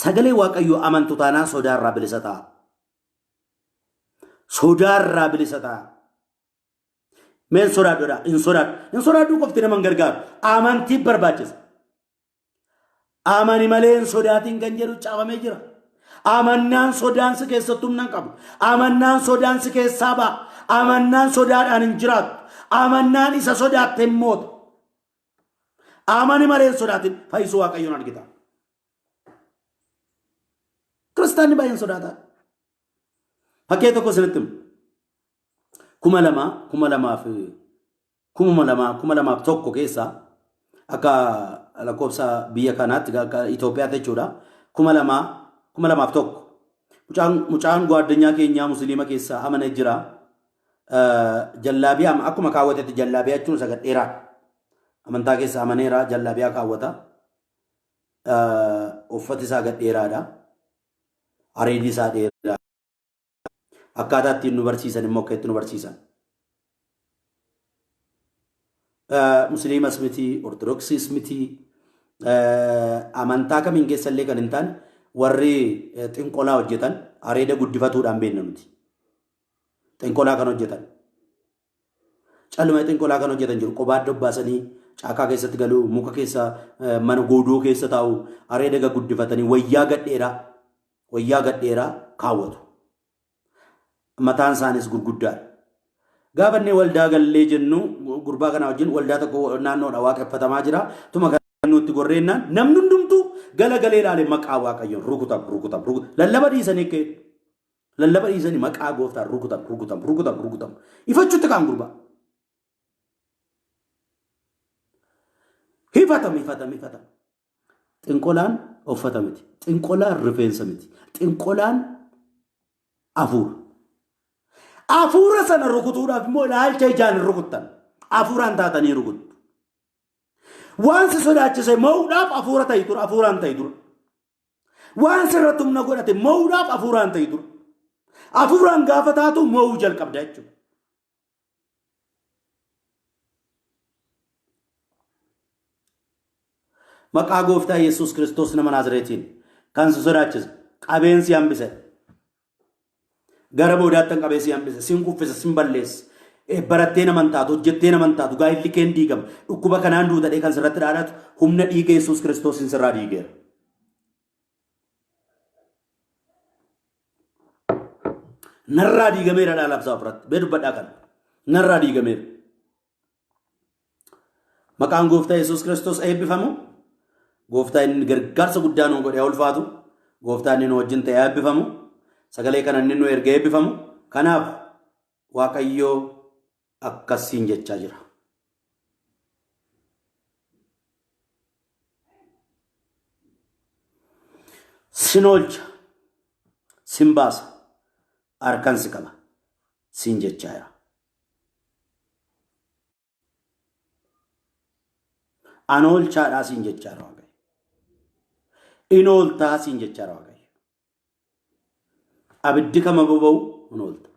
Sagalee Waaqayyoo amantu taanaan sodaarraa bilisa ta'a. Sodaarraa bilisa ta'a. Meen sodaadhuudha? Hin sodaadhu. Hin sodaadhuu qofti nama hin gargaaru. Amantii barbaachisa. Amani malee hin sodaatiin kan jedhu caafamee jira. Amannaan sodaan si keessatti humna hin qabu. Amannaan sodaan si keessaa ba'a. Amannaan sodaadhaan hin jiraattu. Amannaan isa sodaatte hin moota. Amani malee hin sodaatin fayyisuu Waaqayyoon argita. Kiristaanni baay'een sodaataa. Fakkii tokko isinitti himu. 2000 2000 2001 keessa akka lakkoofsa biyya kanaatti akka Itoophiyaatti jechuudha. 2000 2001 mucaan gwaaddanyaa keenyaa musliima keessaa amane jira. Jallaabiyaa akkuma kaawwatetti jallaabiyaa jechuun isa gad dheeraa. Amantaa keessa amaneera jallaabiyaa kaawwata. Uffati isaa gad dheeraadha. Areedni isaa dheeraa. Akkaataa ittiin nu barsiisan immoo akka itti nu barsiisan. Musliimas miti, Ortodoksiis miti, amantaa kamiin keessa illee kan hin taane warri xinqolaa hojjetan areeda guddifatuudhaan beekna nuti. Xinqolaa kan hojjetan. Calluma xinqolaa kan hojjetan jiru qobaa dobbaasanii caakaa keessatti galuu, muka keessa mana godoo keessa taa'u, areeda gaguddifatanii wayyaa gadheeraa. Wayyaa gadheeraa kaawwatu. Mataan isaanis gurguddaadha. Gaafa inni waldaa gallee jennu gurbaa kana wajjin waldaa tokko naannoodha waaqeffatamaa jira. Tuma kan nutti gorreennaan namni hundumtuu gala galee ilaale maqaa Waaqayyoon rukutam rukutam rukutam lallaba dhiisanii ka'e. Lallaba dhiisanii maqaa gooftaan rukutam rukutam rukutam rukutam. Ifachuutti kaan gurbaa. Hifatam hifatam hifatam. Xinqolaan uffata miti. Xinqolaan rifeensa miti. Xinqolaan afuura. Afuura sana rukutuudhaaf immoo ilaalcha ijaan hin rukuttan. Afuuraan taatanii rukuttu. Waan si sodaachise mo'uudhaaf afuura ta'i dura, afuuraan ta'i dura. Waan sirratti humna godhate mo'uudhaaf afuuraan ta'i dura. Afuuraan gaafa taatu mo'uu jalqabda jechuudha. Maqaa gooftaa Yesuus Kiristoos nama Naazreetiin kan si sodaachise qabeen si hambise. Gara boodaattan qabee si hambise, sin kuffisa, sin balleessa. Barattee naman taatu, hojjettee naman taatu, gaa'illi keen diigama. Dhukkuba kanaan duutadhee kan sirratti dhaadhatu humna dhiiga Yesuus Kiristoosiin sirraa diigeera. Narraa diigameera dhaa labsaa ofirratti. Bee dubbadhaa kana. Narraa diigameera. Maqaan gooftaa Yesuus Kiristoos eebbifamu. Gooftaa inni gargaarsa guddaa nuu godhee ulfaatu. Gooftaa inni nu wajjin ta'ee eebbifamu. Sagalee kana inni nu erga eebbifamu. Kanaaf Waaqayyoo akkasiin jechaa jira. Sin oolcha, sin baasa, harkan si qaba, siin jechaa jira. An oolchaadhaa siin jechaa jira Waaqayyo. In ooltaa siin jechaa jira Waaqayyo. Abiddi kama boba'u hin oolta.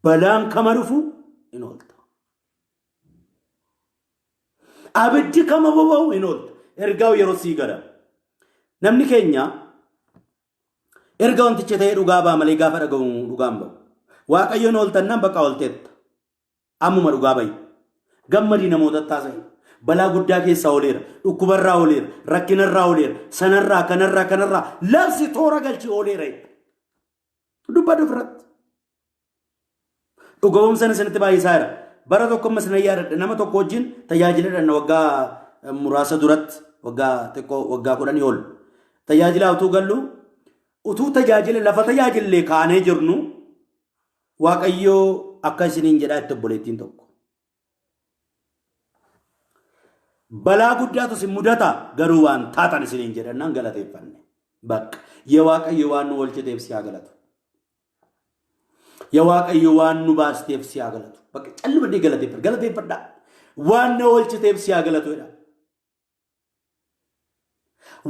Balaan kama dhufu hin oolta. Abiddi kama boba'u hin oolta. Ergaa yeroo sii gala. Namni keenya erga wanticha ta'ee dhugaa ba'a malee gaafa dhaga'u dhugaan ba'u. Waaqayyoon ooltannaan bakka oolteetta. Ammuma dhugaa ba'i. Gammadii namootatti haasa'i. Balaa guddaa keessaa ooleera. Dhukkubarraa ooleera. Rakkinarraa ooleera. Sanarraa, kanarraa, kanarraa. Labsi toora galchi ooleera. Dubbadhu ofirratti. Dhuga ba'umsan isinitti baay'isaa jira. Bara tokko amma isin yaadadha. Nama tokko wajjin tajaajila dhanna waggaa muraasa duratti waggaa xiqqoo waggaa 10 ol. Tajaajila utuu gallu utuu tajaajila lafa tajaajillee kaanee jirnu Waaqayyoo akka isiniin jedhaa itti obboleettiin tokko. Balaa guddaatu isin mudata garuu waan taatan isiniin jedhannaan galateeffanne. Bakka yaa Waaqayyo waan nu oolchiteef si haa galatu. Yaa Waaqayyo waan nu baasteef si haa galatu. Bakka calluma galateeffadha. Galateeffadhaa. Waan na oolchiteef si haa galatu jedha.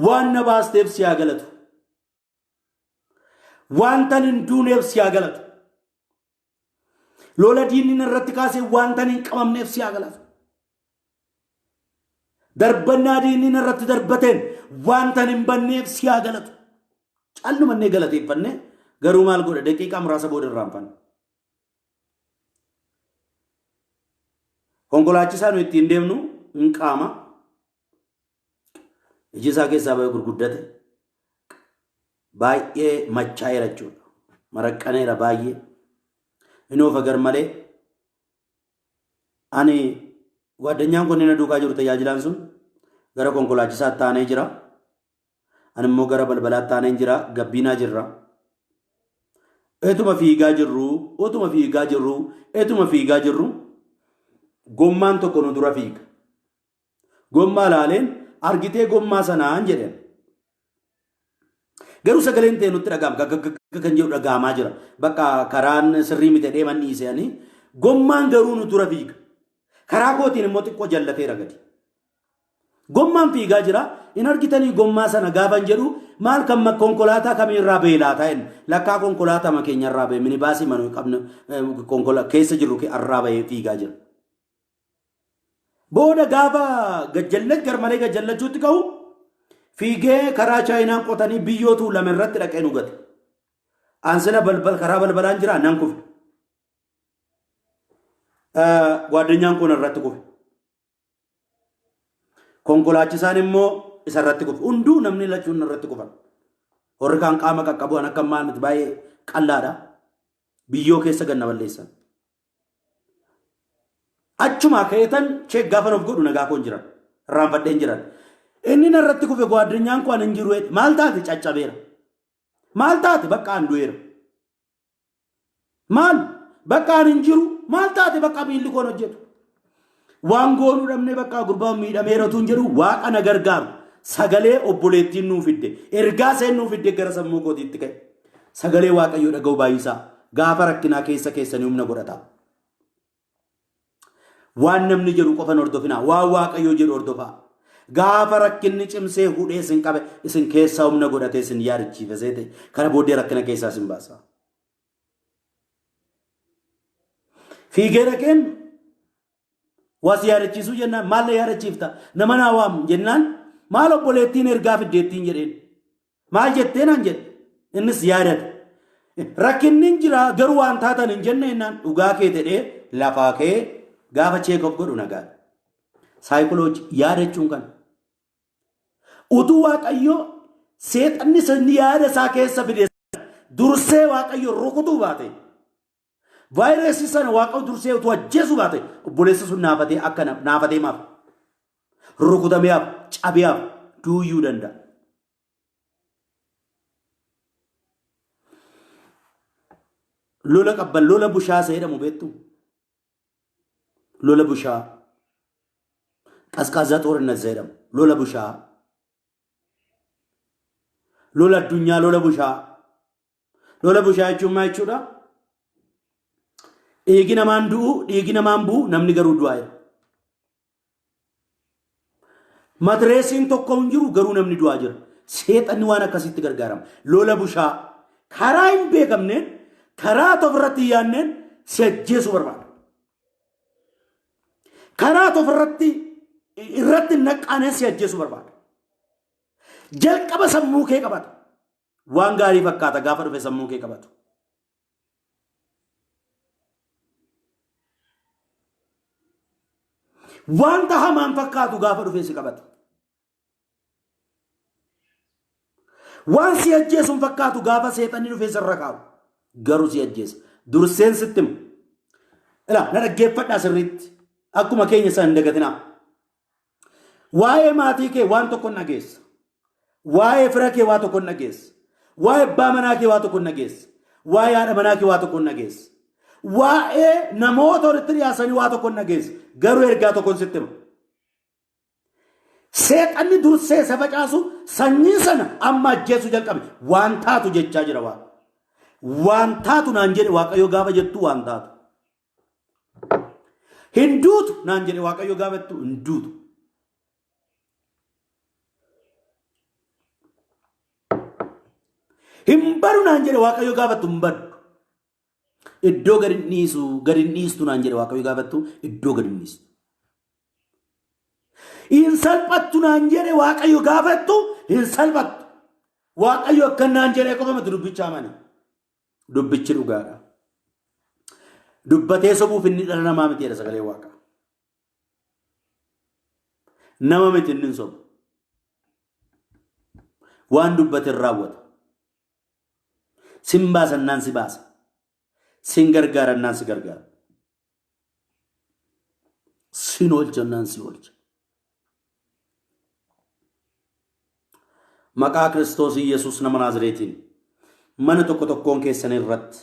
Waan na baasteef si haa galatu. Wantan hin duuneef si haa galatu. Lola diinni narratti kaasee wantan hin qabamneef si haa galatu. Darbannaa diinni narratti darbateen wantan hin banneef si haa galatu. Callumannee galateeffannee garuu maal godha daqiiqaa muraasa booda irraanfanna. Konkolaachisaa nu ittiin deemnu hin qaama. Iji isaa keessaa ba'ee gurguddate. Baay'ee machaa'eera jechuudha. Maraqqaneera baay'ee. Inni of agar malee. Ani gwaddanyaan kun inni na duukaa jiru tajaajilaan sun gara konkolaachisaatti taanee jira. Ani immoo gara balbalaatti taaneen jira. Gabbiinaa jirra. Etuma fiigaa jirru, utuma fiigaa jirru, etuma fiigaa jirru gommaan tokko nu dura fiiga. Gommaa laaleen argitee gommaa sanaan jedheen. Garuu sagaleen ta'e nutti dhaga'ama gaggagagga kan jedhu dhaga'amaa jira. Bakka karaan sirrii miti jedhee man dhiise ani. Gommaan garuu nu dura fiiga. Karaa kootiin immoo xiqqoo jallateera gadi. Gommaan fiigaa jira. In argitanii gommaa sana gaafan jedhu maal kan konkolaataa kamiirraa ba'e laataa jenna. Lakkaa konkolaataa ma keenyarraa ba'e minibaasii mana qabnu keessa jirru irraa ba'ee fiigaa jira. Booda gaafa gajjallach garmalee gajjallachuutti ka'u fiigee karaa chaayinaan qotanii biyyoo tuulame irratti dhaqee nu gate. Ansila balbal karaa balbalaan jira nan kufe. Gwaddanyaan kun irratti kufe. Konkolaachisaan immoo isa irratti kufe. Hunduu namni lachuun irratti kufan. Warri kaan qaama qaqqabu an akka ammaa miti baay'ee qallaadha. Biyyoo keessa ganna balleessan. Achumaa ka'eetan cheek gaafan of godhu nagaa koon jiran. Irraanfadheen jiran. Inni narratti kufe gwaaddinyaan koo an hin jiru jedhe. Maal taate caccabeera. Maal taate bakka an du'eera. Maal bakka an hin jiru maal taate bakka miilli koon hojjetu. Waan goonuu dhabnee bakka gurbaan miidhameera utuu hin jedhu waaqa na gargaaru. Sagalee obboleettiin nuu fidde ergaa seen nuu fidde gara sammuu kootiitti ka'e. Sagalee Waaqayyoo dhaga'uu baay'isaa. Gaafa rakkinaa keessa keessanii humna godhataa. Waan namni jedhu qofa hin hordofinaa. Waan Waaqayyoo jedhu hordofaa. Gaafa rakkinni cimsee hudhee isin qabe isin keessaa humna godhatee isin yaadachiifasee ta'e kana booddee rakkina keessaa isin baasa. Fiigee dhaqeen waa si yaadachiisuu jennaan maal na yaadachiifta nama naa waam jennaan maal obboleettiin ergaa fiddeettiin jedheen. Maal jettee naan jedhe. Innis yaadate. Rakkinni hin jira garuu waan taatan hin jenne jennaan dhugaa kee jedhee lafaa ka'ee gaafa check of godhu nagaadha. Saayikoloojii yaadachuun kana. Utuu Waaqayyo seexanni sanni yaada isaa keessa fide dursee Waaqayyo rukutuu baate vaayirasii sana Waaqayyo dursee utuu ajjeesuu baate obboleessi sun naafatee akka naafatee maaf rukutamee hafu cabee hafu duuyyuu danda'a. Lola qabban lola bushaa isa jedhamu beektu? Lola bushaa. Qasqaazaa xoorinna isa jedhamu. Lola bushaa. Lola addunyaa lola bushaa. Lola bushaa jechuun maal jechuudha? Dhiigi namaan du'u, dhiigi namaan bu'u, namni garuu du'aa jira. Matireesiin tokko hin jiru garuu namni du'aa jira. Seexanni waan akkasitti gargaarama. Lola bushaa karaa hin beekamneen karaa tokko irratti hin yaadneen si ajjeesuu barbaada. Karaa tokko irratti irratti hin naqqaaneen si ajjeesuu barbaada. Jalqaba sammuu kee qabata. Waan gaarii fakkaata gaafa dhufe sammuu kee qabatu. Wanta hamaan fakkaatu gaafa dhufee si qabatu. Waan si ajjeesu hin fakkaatu gaafa seexanni dhufee sirra kaa'u. Garuu si ajjeesa. Durseen sitti hima. Ilaa na dhaggeeffadhaa sirriitti. Akkuma keenya sana hin dagatinaa. Waa'ee maatii kee waan tokko hin dhageessa. Waa'ee fira kee waa tokko hin dhageessa. Waa'ee abbaa manaa kee waa tokko hin dhageessa. Waa'ee haadha manaa kee waa tokko hin dhageessa. Waa'ee namoota walitti dhiyaasanii waa tokko hin dhageessa. Garuu ergaa tokkon sitti hima. Seexanni dursee isa facaasu sanyii sana amma ajjeesuu jalqabe. Waan taatu jechaa jira waan. Waan taatu naan jedhe Waaqayyo gaafa jettu waan taatu. Hin duutu naan jedhe Waaqayyo gaafa jettu hin duutu. Hin badu naan jedhe Waaqayyo gaafattu hin baddu. Iddoo gadi hin dhiisu gadi hin dhiistu naan jedhe Waaqayyo gaafattu iddoo gadi hin dhiistu. Hin salphattu naan jedhe Waaqayyo gaafattu hin salphattu. Waaqayyo akkan naan jedhee qofa miti dubbicha amani. Dubbichi dhugaadha. Dubbatee sobuuf inni dhala namaa miti jedha sagalee Waaqaa. Nama miti inni hin sobu. Waan dubbate hin raawwata. Sin baasannaan si baasa. Sin gargaarannaan si gargaara. Sin oolchannaan si oolcha. Maqaa Kiristoos Iyyasuus nama Naazreetiin mana tokko tokkoon keessan irratti,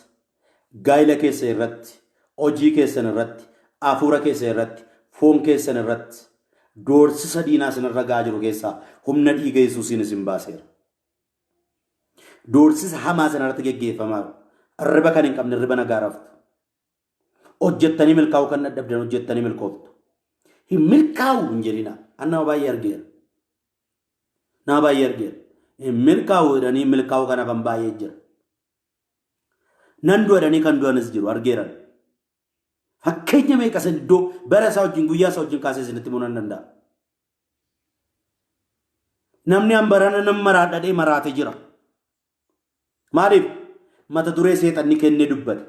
gaa'ila keessan irratti, hojii keessan irratti, hafuura keessan irratti, foon keessan irratti doorsisa diinaa isinirra ga'aa jiru keessaa humna dhiiga Yesuusiin isin baaseera. Doorsisa hamaa isin irratti geggeeffamaa jiru. Irriba kan hin qabne irriba nagaa raftu. Hojjettanii milkaa'uu kan dadhabdan hojjettanii milkooftu. Hin milkaa'u hin jedhina. An nama baay'ee argeera. Nama baay'ee argeera. Hin milkaa'u jedhanii milkaa'uu kan hafan baay'ee jira. Nan du'a jedhanii kan du'anis jiru argeeran. Fakkeenya meeqa isin iddoo bara isaa wajjin guyyaa isaa wajjin kaasee isinitti himuu nan danda'a. Namni an barana nan maraadha dhee maraate jira. Maaliif? Mata duree seexanni kenne dubbate.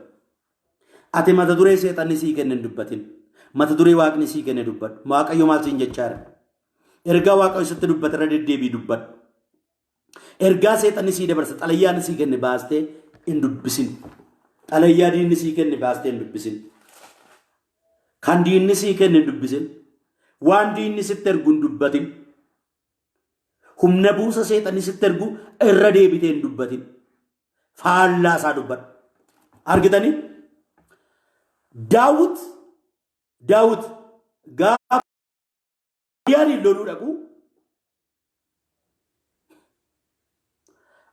Ati mata duree seexanni sii kenne hin dubbatin. Mata duree waaqni sii kenne dubbadhu. Waaqayyo maal siin jechaa jira? Ergaa Waaqayyo sitti dubbate irra deddeebii dubbadhu. Ergaa seexanni sii dabarse xalayyaan sii kenne baastee hin dubbisin. Xalayyaa diinni sii kenne baastee hin dubbisin. Kan diinni sii kenne hin dubbisin. Waan diinni sitti ergu hin dubbatin. Humna buusa seexanni sitti ergu irra deebitee hin dubbatin. Faallaa isaa dubbadhu. Argitanii? Daawit Daawit gaafa Goliyaadiin loluu dhaqu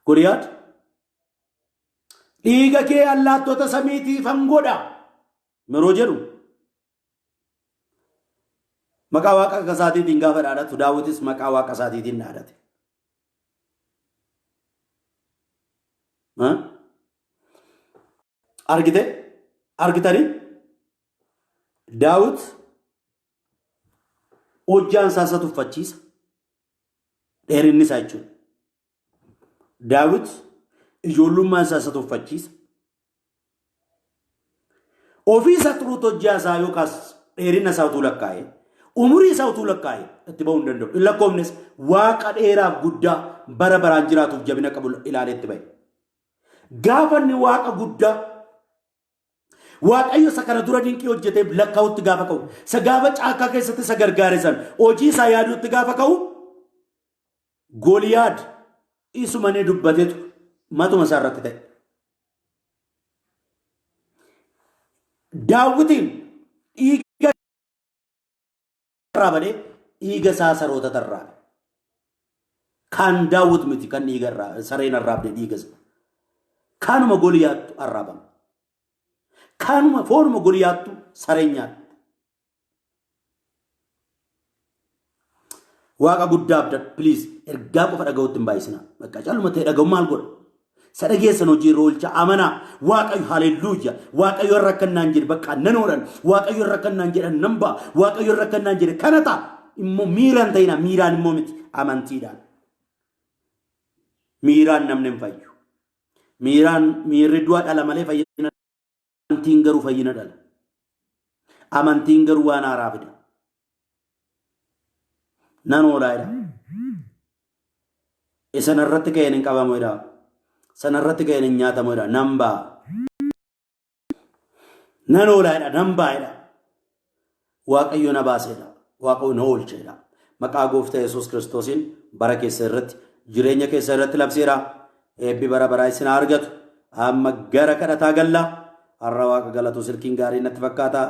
Goliyaad dhiiga kee allaattota samiitiifan godha yeroo jedhu maqaa waaqa isaatiitiin gaafa dhaadhatu Daawitis maqaa waaqa isaatiitiin dhaadhate. Argite? Argitanii? Daawit hojjaan isaa isa tuffachiisa. Dheerinni isaa jechuudha. Daawit ijoollummaan isaa isa tuffachiisa. Ofii isaa xuruutti hojjaa isaa yookaas dheerina isaa utuu lakkaa'e, umurii isaa utuu lakkaa'e itti ba'uu hin danda'u. Hin lakkoofnes waaqa dheeraaf guddaa bara baraan jiraatuuf jabina qabu ilaalee itti ba'e. Gaafa inni waaqa guddaa Waaqayyo isa kana dura dinqii hojjeteef lakkaa'utti gaafa ka'u, isa gaafa caakkaa keessatti isa gargaare san hojii isaa yaaduutti gaafa ka'u, Goliyaad isuma inni dubbatetu matuma isaa irratti ta'e. Daawwitiin dhiiga irraa badee dhiiga isaa saroota tarraabe. Kan Daawwit miti kan dhiiga irraa sareen arraabde dhiiga isaa. Kanuma Goliyaattu arraabame. Kanuma foonuma Goliyaattu sareen nyaatte. Waaqa guddaa abdadhu please ergaa qofa dhaga'utti hin baay'isinaa. Bakka calluma ta'e dhaga'u maal godha? Isa dhageessan hojii irra oolcha amanaa. Waaqayyo haleluuya. Waaqayyo irra akka naan jedhe bakka nan oolan. Waaqayyo irra akka naan jedhan nan ba'a. Waaqayyo irra akka naan jedhe kana ta'a. Immoo miiraan ta'ina miiraan immoo miti amantiidhaan. Miiraan namni hin fayyu. Miiraan miirri du'a dhala malee fayyina. Amantiin garuu fayyina dhala. Amantiin garuu waan haaraa fida. Nan oolaa jedha. Isa narratti ka'een hin qabamu jedha. Sanarratti ka'een hin nyaatamu jedha. Nan ba'a. Nan oolaa jedha. Nan ba'a jedha. Waaqayyo na baaseedha. Waaqayyo na oolcheedha. Maqaa gooftaa Yesuus Kiristoosiin bara keessa irratti jireenya keessa irratti labseera. Eebbi bara baraa isin haa argatu. Amma gara kadhataa galla. Har'a waaqa galatu silkiin gaarii natti fakkaata.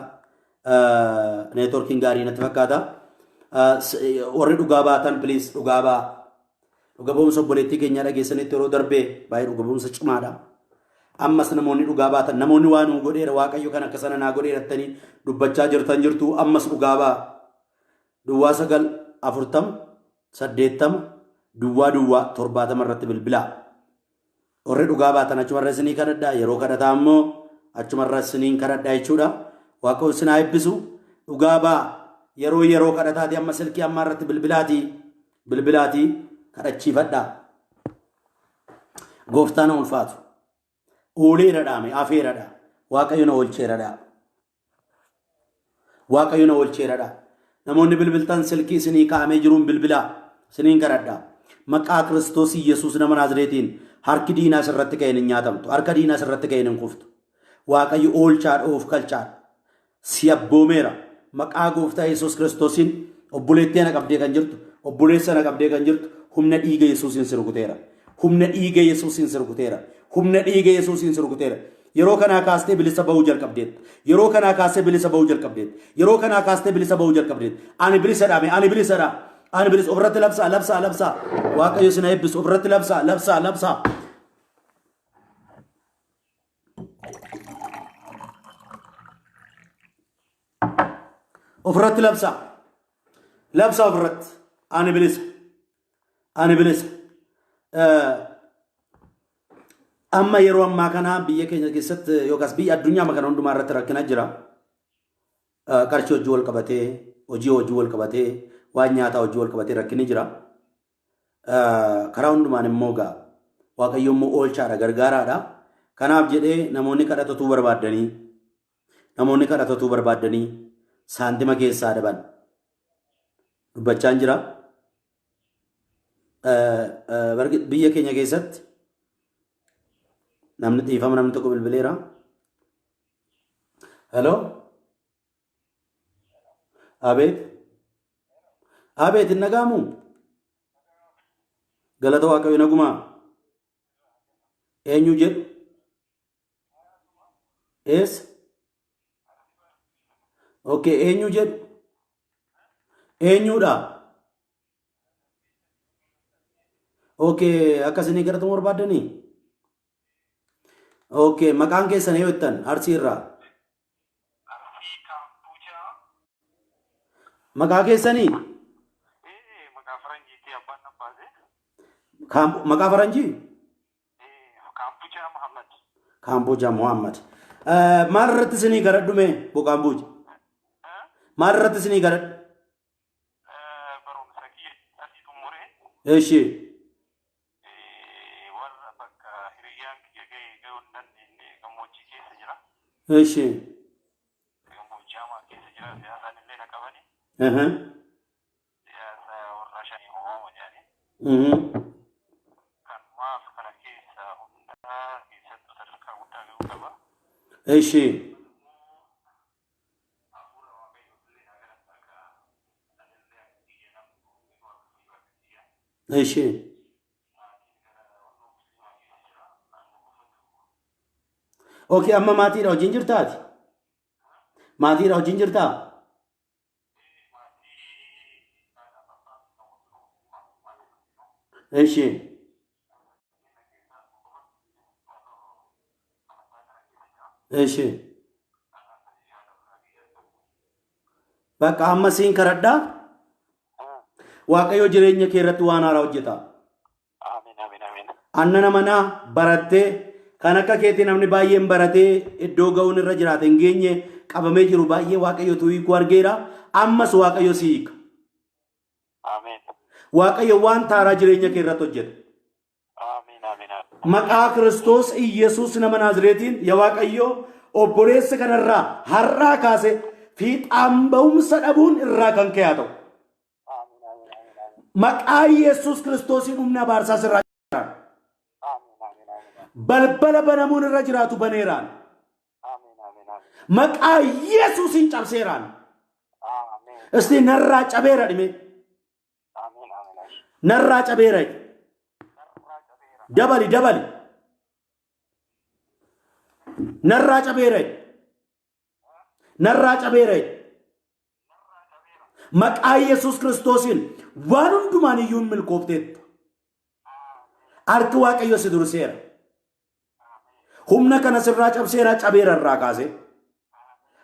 Neetworkiin gaarii natti fakkaata. Warri dhugaa baatan please dhugaa baa. Dhuga ba'umsa obboleettii keenyaa dhageessanitti yeroo darbee baay'ee dhuga ba'umsa cimaadha. Ammas namoonni dhugaa baatan namoonni waa nuu godheera waaqayyo kan akka sana naa godheera jettanii dubbachaa jirtan jirtu ammas dhugaa ba'a. Duwwaa 9 40 80 duwwaa duwwaa 70 irratti bilbilaa. Warri dhugaa baatan achumarra isinii kadhadha yeroo kadhataa immoo achumarra isiniin kadhadha jechuudha. Waaqayyo isin haa eebbisu. Dhugaa ba'a yeroo yeroo kadhataati amma silkii ammaa irratti bilbilaatii bilbilaatii kadhachiifadha. Gooftaan haa ulfaatu. Ooleera dhaame afeera dha. Waaqayyo na oolcheera dha. Waaqayyo na oolcheera dha. Namoonni bilbiltan silkii isinii kaa'amee jiruun bilbilaa isiniin kadhadha. Maqaa Kiristoos Yesuus nama Naazreetiin harki diinaa sirratti ka'een hin nyaatamtu. Harka diinaa sirratti ka'een hin kuftu. Waaqayyo oolchaadha of kalchaadha. Si abboomeera. Maqaa gooftaa Yesuus Kiristoosiin obboleettii ana qabdee kan jirtu, obboleessa ana qabdee kan jirtu humna dhiiga Yesuusiin si rukuteera. Humna dhiiga Yesuusiin si rukuteera. Humna dhiiga Yesuusiin si rukuteera. Yeroo kanaa kaastee bilisa ba'uu jalqabdeetta. Yeroo kanaa kaastee bilisa ba'uu jalqabdeetta. Yeroo kanaa kaastee bilisa ba'uu jalqabdeetta. Ani bilisa dhaame, ani bilisa dha. Ani bilisa ofirratti labsaa, labsaa, labsaa. Waaqayyo isin haa eebbisu. Ofirratti labsaa, labsaa, labsaa. Ofirratti labsaa. Labsaa ofirratti. Ani bilisa. Ani bilisa. Amma yeroo ammaa kana biyya keenya keessatti yookaas biyya addunyaa kana hundumaa irratti rakkina jira. Qarshii hojii wal qabatee, hojii hojii wal qabatee, waan nyaataa hojii wal qabatee rakkinni jira. Karaa hundumaan immoo gaa Waaqayyo immoo oolchaadha gargaaraadha. Kanaaf jedhee namoonni kadhatatuu barbaaddanii namoonni kadhatatuu barbaaddanii saantima keessaa dhaban dubbachaan jira. Biyya keenya keessatti namni dhiifama namni tokko bilbileera. Hello? Abeet? Abeet hin dhaga'amu? Galata Waaqayyo nagumaa? Eenyu jedhu? Eessa? Okay, eenyu jedhu? Eenyudha? Okay, akka isinii kadhatamu barbaaddanii? Okay, maqaan keessan yoo jettan Arsii irraa. Arsii Kaampuuchaa. Maqaa keessanii? Ee, maqaa faranjiitti abbaan na baase. Maqaa faranjii? Ee, Kaampuuchaa Muhammad. Kaambuujaa Muhammad. Maal irratti isinii kadhadhu mee bo Kaambuuja? Maal irratti isinii kadhadhu? Barumsa kiyya asii xumuree Eshi. warra bakka hiriyyaan kiyya ga'e ga'uu hin dandeenye gammoojjii keessa jira. Eshi. Gammoojjii hamaa keessa jira. Siyaasaan illee na qabani. Siyaasa warra shanii hooma jedhanii. Kanumaaf kana keessa hundaa keessattuu sadarkaa guddaa ga'uu qaba. Eshi. Hafuura Waaqayyoo illee na galata akka anillee akka kiyya namni hundinuu akka fayyu akka kiyya. Eshi. Maatiin gara warra musliimaa keessa jira. Naannoo qofatu Okay, amma maatiidha wajjin jirtaati? Maatiidha wajjin jirtaa? Maatii haadhaaf abbaa fi kan maatii hundinuu Eshi. keenya keessaa qofatu amantaa kana keessa jira. Eshi. Kanaaf yaada biraa kiyya qabu. Bakka amma siin kadhadhaa. Waaqayyo jireenya kee irratti waan haaraa hojjeta. Amiin, amiin, amiin. Anna manaa barattee kan akka keetii namni baay'een baratee iddoo ga'uun irra jiraate hin geenye qabamee jiru baay'ee Waaqayyotu hiikuu argeera. Ammas Waaqayyo si hiika. Amiin. Waaqayyo waan haaraa jireenya kee irratti hojjeta. Amiin, amiin, amiin. Maqaa Kiristoos Iyyasuus nama Naazreetiin yaa Waaqayyo obboleessa kanarraa har'aa kaase fiixaan ba'umsa dhabuun irraa kan ka'e haa ta'u. Amiin, amiin, amiin, amiin. Maqaa Yesuus Kiristoosiin humna abaarsaa sirraa jira. Amiin, amiin, amiin. Balbala banamuun irra jiraatu baneeraan. Amiin, amiin, amiin. Maqaa Yesuusiin cabseeraan. Amiin. Isti narraa cabeera dhime. Amiin, amiin, amiin. Narraa cabeera. Narraa cabeera. Dabali dabali. Narraa cabeera. Narraa cabeera. Narraa cabeera. Maqaa Yesuus Kiristoosiin waan hundumaan iyyuu hin milkoofteetta. Harki Waaqayyo si durseera. Humna kana sirraa cabseera cabeera irraa kaase.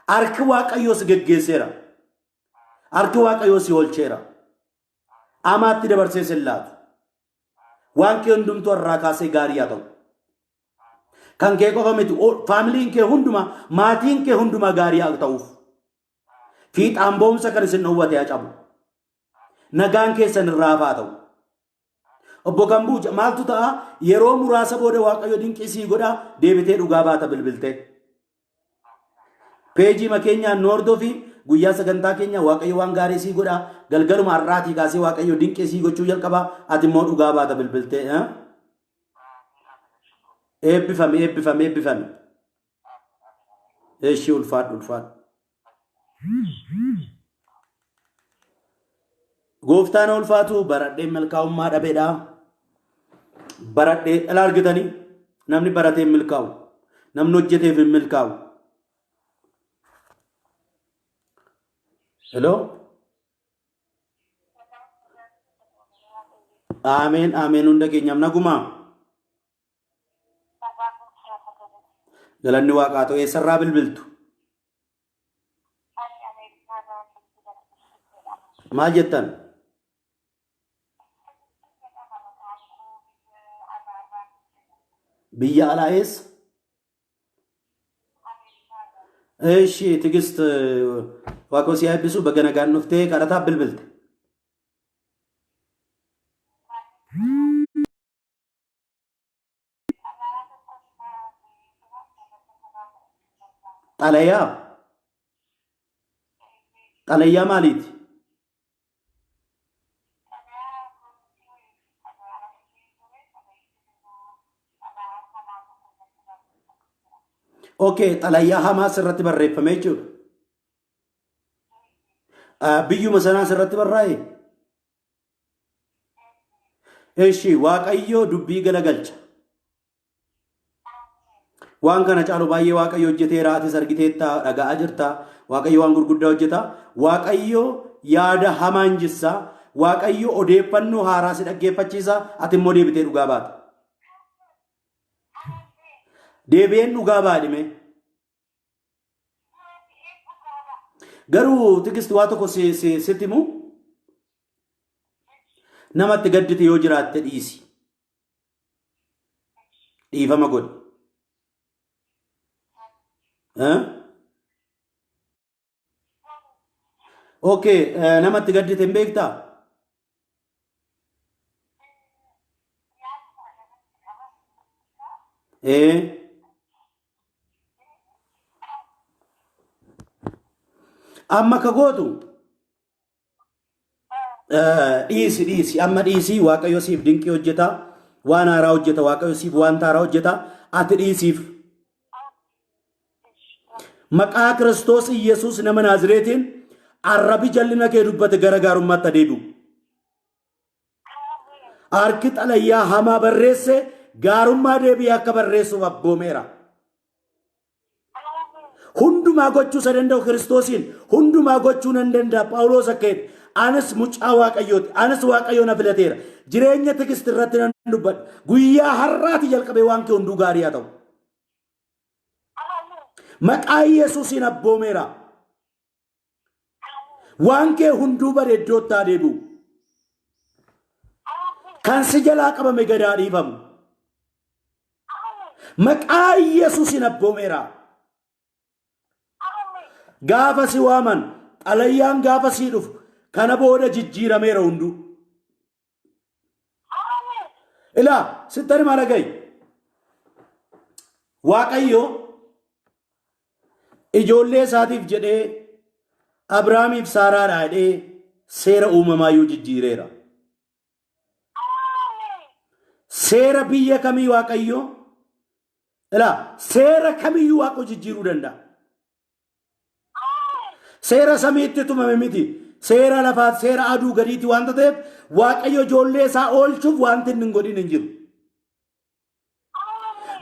Harki Waaqayyo si geggeesseera. Harki Waaqayyo si oolcheera. Amaatti dabarsee sin laatu. Waan kee hundumtuu irraa kaasee gaarii haa ta'u. Kan kee qofa miti faamiliin kee hundumaa maatiin kee hundumaa gaarii haa ta'uuf. Fiixaan ba'umsa kan isin dhowwate haa cabu. Nagaan keessan irraa haa ta'u. Obbo Kambuuja maaltu ta'a yeroo muraasa booda Waaqayyo dinqii sii godha deebitee dhugaa baata bilbiltee. Peejii makeenyaan nu hordofi guyyaa sagantaa keenya Waaqayyo waan gaarii sii godha galgaluma har'aatii kaasee Waaqayyo dinqii sii gochuu jalqaba ati immoo dhugaa baata bilbiltee. Eebbifami eebbifami eebbifami. Eeshii ulfaadhu ulfaadhu. Gooftaan ulfaatu baradhee milkaa'ummaa dhabeedha. Baradhee dhala argitanii namni baratee hin milkaa'u. Namni hojjeteef hin milkaa'u. Hello? Ameen ameen hunda keenyaaf nagumaa. Galanni waaqaa ta'u eessarraa bilbiltu? Maal jettan? Biyya alaa eessa? Eshi Tigist Waaqoo si eebbisu baga nagaan dhuftee kadhataaf bilbilte. Xalayaa? Xalayaa maaliiti? Okay, xalayaa hamaa sirratti barreeffame jechuudha. Biyyuma sanaa sirratti barraa'e? Eshi, Waaqayyo dubbii galagalcha. Waan kana caalu baay'ee Waaqayyo hojjeteera, atis argiteetta, dhaga'aa jirta. Waaqayyo waan gurguddaa hojjeta. Waaqayyo yaada hamaa hin jissa. Waaqayyo odeeffannoo haaraa si dhaggeeffachiisa, ati immoo deebitee dhugaa baata. Deebi'een dhugaa baadhime. Garuu Tigist waa tokko sitti himu namatti gaddite yoo jiraatte dhiisi. Dhiifama godhi. Eh? Okay, namatti gaddite hin beektaa? Ee. Amma ka gootu dhiisi dhiisi amma dhiisi Waaqayyo siif dinqii hojjeta waan haaraa hojjeta Waaqayyo siif waan haaraa hojjeta ati dhiisiif. Maqaa Kiristoos Iyyasuus nama Naazireetiin arrabi jallina kee dubbate gara gaarummaatti adeebi'u. Harki xalayyaa hamaa barreesse gaarummaa deebi'ee akka barreessuuf abboomeera. Hundumaa gochuu isa danda'u Kiristoosiin hundumaa gochuu nan danda'a Phaawulos akka jedhe anis mucaa Waaqayyooti anis Waaqayyo na filateera jireenya Tigist irratti nan dubbadha guyyaa har'aati jalqabee waan kee hunduu gaarii haa ta'u. Maqaa Yesuusiin abboomeera. Waan kee hunduu bade iddootti haa deebi'u. Kan si jalaa qabame gad haa dhiifamu. Maqaa Yesuusiin abboomeera. Gaafa si waaman xalayyaan gaafa sii dhufu kana booda jijjiirameera hunduu. Ilaa sittan himaa dhaga'i. Waaqayyo ijoollee isaatiif jedhee Abrahaamiif Saaraadhaa jedhee seera uumamaayyuu jijjiireera. Seera biyya kamii Waaqayyo ilaa seera kamiyyuu Waaqayyo jijjiiruu danda'a. Seera samiitti tumame miti. Seera lafaa, seera aduu gadiitti waanta ta'eef Waaqayyo ijoollee isaa oolchuuf wanti inni hin godhin hin jiru.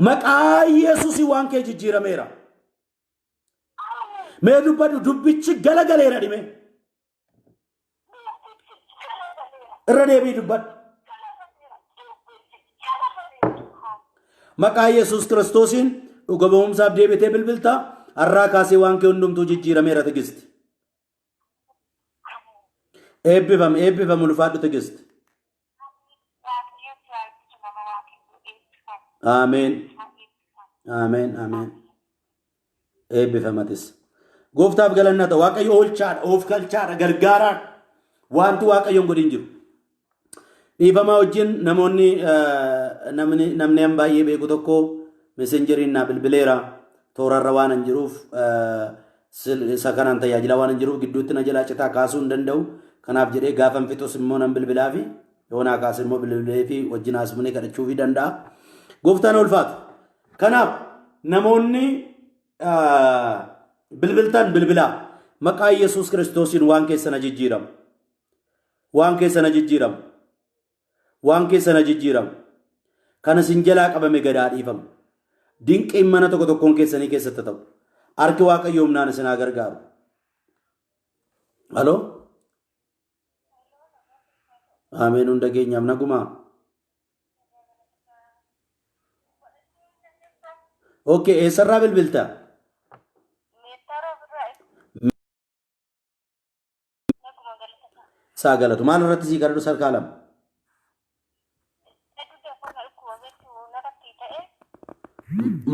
Maqaa Yesuusii waan kee jijjiirameera. Mee dubbadhu dubbichi galagaleera dhime. Irra deebii dubbadhu. Maqaa Yesuus Kiristoosiin dhuga ba'umsaaf deebitee bilbilta. Har'aa kaasee waan kee hundumtuu jijjiirameera Tigisti. Eebbifam eebbifam ulfaadhu Tigisti. Ameen. Ameen ameen. Eebbifamatis. Gooftaaf galanna ta'u Waaqayyo oolchaadha, of galchaadha, gargaaraadha. Wanti Waaqayyoon godhin jiru. Dhiifamaa wajjin namoonni namni namni an baay'ee beeku tokko messenjeriin naa bilbileera toorarra waan an jiruuf isa kanaan tajaajilaa waan an jiruuf gidduutti na jalaa citaa kaasuu hin danda'u. Kanaaf jedhee gaafan fixus immoo nan bilbilaafi yoo naa kaase immoo bilbilee fi wajjin haasofnee kadhachuufii danda'a. Gooftaan ulfaatu. Kanaaf namoonni bilbiltan bilbilaa maqaa Yesuus Kiristoosiin waan keessan jijjiiramu. Waan keessan jijjiiramu. Waan keessan jijjiiramu. Kan isin jalaa qabame gad haa dhiifamu. Dinqiin mana tokko tokkoon keessanii keessatti ta'u. Harki Waaqayyoo humnaan isin haa gargaaru. Aloo? Ameen hunda keenyaaf nagumaa. Okay, eessarraa bilbilta? Isaa galatu. Maal irratti sii kadhadhu sarkaa lama?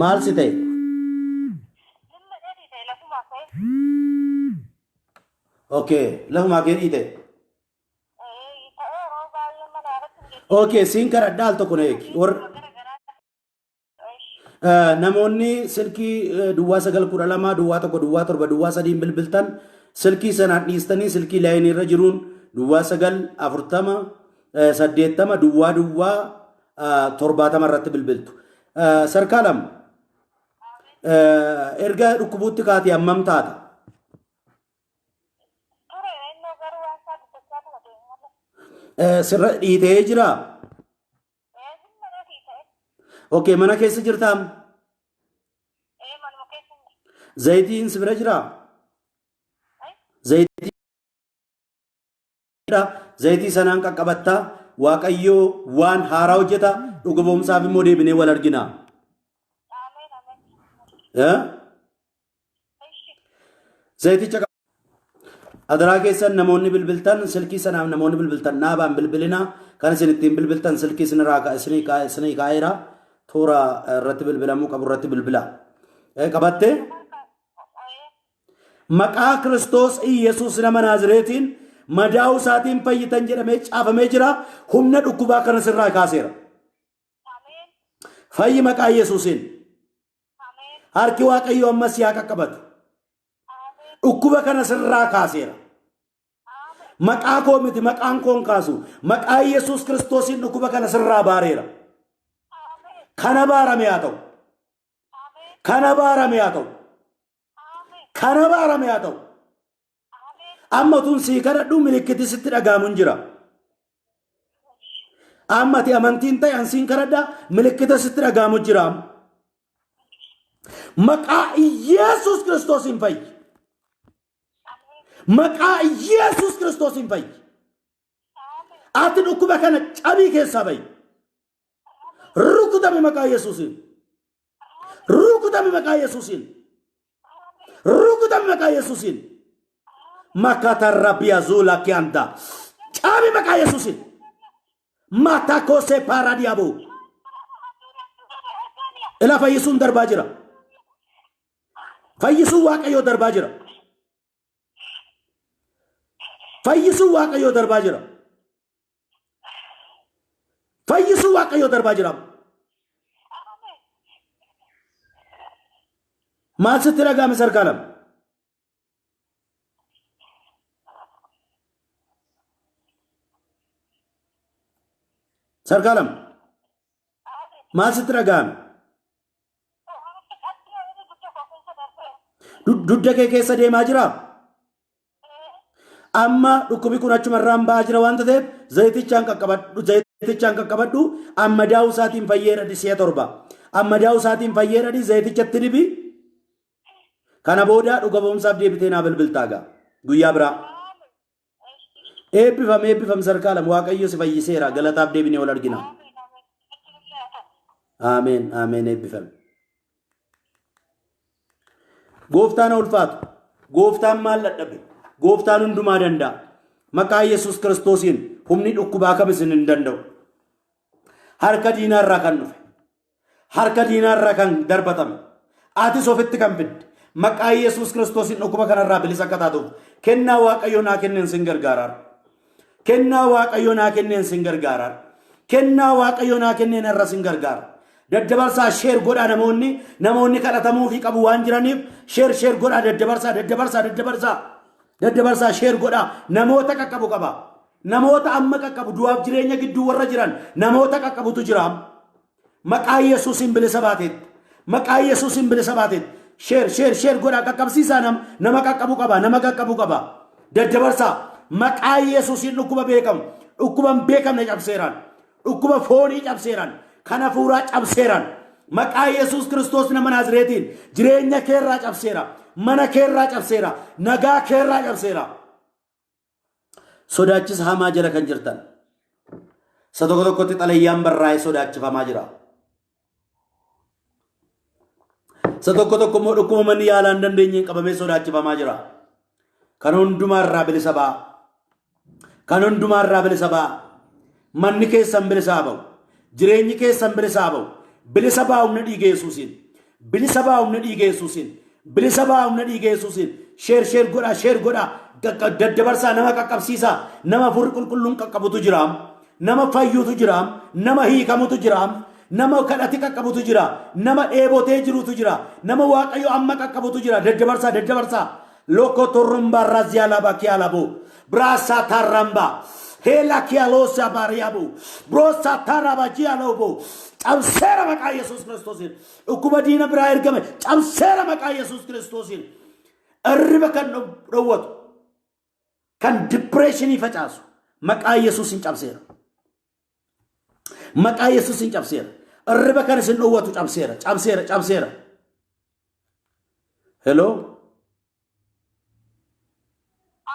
Maal si ta'e? Okay, lafumaa kee dhiite. Okay, siin kadhadha al tokko na eegi. Warra Namoonni silkii duwwaa 9 12 duwwaa 1 duwwaa 7 duwwaa 3 bilbiltan silkii sanaan dhiistanii silkii laayinii irra jiruun duwwaa 9 40 80 duwwaa duwwaa 70 irratti bilbiltu. Sarkaa lama. Erga dhukkubuutti kaatee hammam taata? Ture innoo garuu waan isaa dubbachaa tuma deemu malee. Sirra dhiitee jiraa? Ee mana dhiitee. Okay, mana keessa jirtaa? Ee manuma keessa hin jiru. Zayitiin si bira jiraa? Zayitii zayitii sanaan qaqqabattaa Waaqayyoo waan haaraa hojjeta dhuga ba'umsaaf immoo deebinee wal argina. Ameen ameen. Eh? Ishi. Zayiticha adaraa keessan namoonni bilbiltan silkii sanaaf namoonni bilbiltan dhaabaan bilbilina kan isin ittiin bilbiltan silkii isinirraa isinii isinii kaa'eera toora irratti bilbilamuu qabu irratti bilbila. Qabattee? Maqaa Kiristoos Iyyasuus nama Naazireetiin madaa'uu isaatiin fayyitan jedhamee caafamee jira. Humna dhukkubaa kana sirraa kaaseera. Fayyi maqaa Yesuusiin. Harki Waaqayyoo ammas si haa qaqqabatu. Dhukkuba kana sirraa kaaseera. Maqaa koo miti maqaan koon kaasu. Maqaa Yesuus Kiristoosiin dhukkuba kana sirraa baareera. Kana baarame haa ta'u. Kana baarame haa ta'u. Kana baarame haa ta'u. Amma tun sii kadhadhu milikkiti sitti dhaga'amu hin jira. Amma ati amantiin ta'e an siin kadhadha milikkita sitti dhaga'amu jira. Maqaa Iyeesuus Kiristoosiin fayyi. Maqaa Iyeesuus Kiristoosiin fayyi. Ati dhukkuba kana cabii keessaa bayi. Rukutami maqaa Yesuusiin. Rukutami maqaa Yesuusiin. Rukutami maqaa Yesuusiin. Makata rabbiya zuula kianta. Cabi maqaa Yesuusiin. Mata kose paradiyabu. Ilaa fayyisuun darbaa jira. Fayyisuun Waaqayyoo darbaa jira. Fayyisuun Waaqayyoo darbaa jira. Fayyisuu Waaqayyoo darbaa jira. Maal sitti dhaga'ame sarkaa lama? Sarkaa lama. Maal sitti dhaga'ame? Dugda kee keessa deemaa jiraa? Amma dhukkubi kun achuma irraan ba'aa jira waanta ta'eef zayitichaan qaqqabadhu zayitichaan qaqqabadhu amma daa'uu isaatiin fayyeera si'a 7 amma daa'uu isaatiin fayyeera zayitichatti dibi kana booda dhuga ba'umsaaf deebitee naa bilbiltaa gaa guyyaa biraa eebbifam eebbifam sarkaa lama waaqayyo si fayyiseera galataaf deebinee wal argina ameen ameen eebbifam Gooftaan haa ulfaatu. Gooftaan maal dadhabe? Gooftaan hundumaa danda'a. Maqaa Yesuus Kiristoosiin humni dhukkubaa kam isin hin danda'u. Harka diinaa irraa kan dhufe. Harka diinaa irraa kan darbatame. Atis ofitti kan fidde. Maqaa Yesuus Kiristoosiin dhukkuba kanarraa bilisa akka taatuuf kennaa Waaqayyoo naa kenneen sin gargaaraara. Kennaa Waaqayyo naa kenneen sin gargaara. Kennaa Waaqayyo naa kenneen irra sin gargaara. Daddabarsaa share godhaa namoonni namoonni kadhatamuufii qabu waan jiraniif share share godhaa daddabarsaa daddabarsaa daddabarsaa daddabarsaa share godhaa namoota qaqqabu qaba. Namoota amma qaqqabu du'aaf jireenya gidduu warra jiran namoota qaqqabutu jira. Maqaa Yesuusiin bilisa baateetti. Maqaa Yesuusiin bilisa baateetti. Share share share godhaa qaqqabsiisaa nama nama qaqqabu qaba nama qaqqabu qaba. Daddabarsaa maqaa Yesuusiin dhukkuba beekamu dhukkuba hin beekamne cabseeraan dhukkuba foonii cabseeraan kan hafuuraa cabseeraan maqaa Yesuus Kiristoos nama Naazreetiin jireenya keerraa cabseera mana keerraa cabseera nagaa keerraa cabseera. Sodaachisa hamaa jala kan jirtan. Isa tokko tokkotti xalayyaan barraa'ee sodaachifamaa jira. Isa tokko tokko immoo dhukkuba manni yaalaa hin dandeenyeen qabamee sodaachifamaa jira. Kan hundumaa irraa bilisa ba'a. Kan hundumaa irraa bilisa ba'a. Manni keessan bilisa haa ba'u. Jireenyi keessan bilisa haa ba'u. Bilisa ba'a humna dhiiga Yesuusiin. Bilisa ba'a humna dhiiga Yesuusiin. Bilisa ba'a humna dhiiga Yesuusiin. Share share godhaa share godhaa. Daddabarsaa nama qaqqabsiisaa. Nama hafuurri qulqulluun qaqqabutu jira. Nama fayyutu jira. Nama hiikamutu jira. Nama kadhati qaqqabutu jira. Nama dheebotee jirutu jira. Nama Waaqayyo amma qaqqabutu jira. Daddabarsaa daddabarsaa. Loko torrumbaa raziyaa laba kiyaa labo. Braasaa tarrambaa. Heela kiyaloosa baariyabu. Broosa tarabajiyaloobo. Cabseera maqaa Yesuus Kiristoosiin. Dhukkuba diina biraa ergame cabseera maqaa Yesuus Kiristoosiin. Irriba kan dhowwatu, kan depressionii facaasu maqaa Yesuusiin cabseera. Maqaa Yesuusiin cabseera. Irriba kan isin dhowwatu cabseera, cabseera, cabseera. Hello?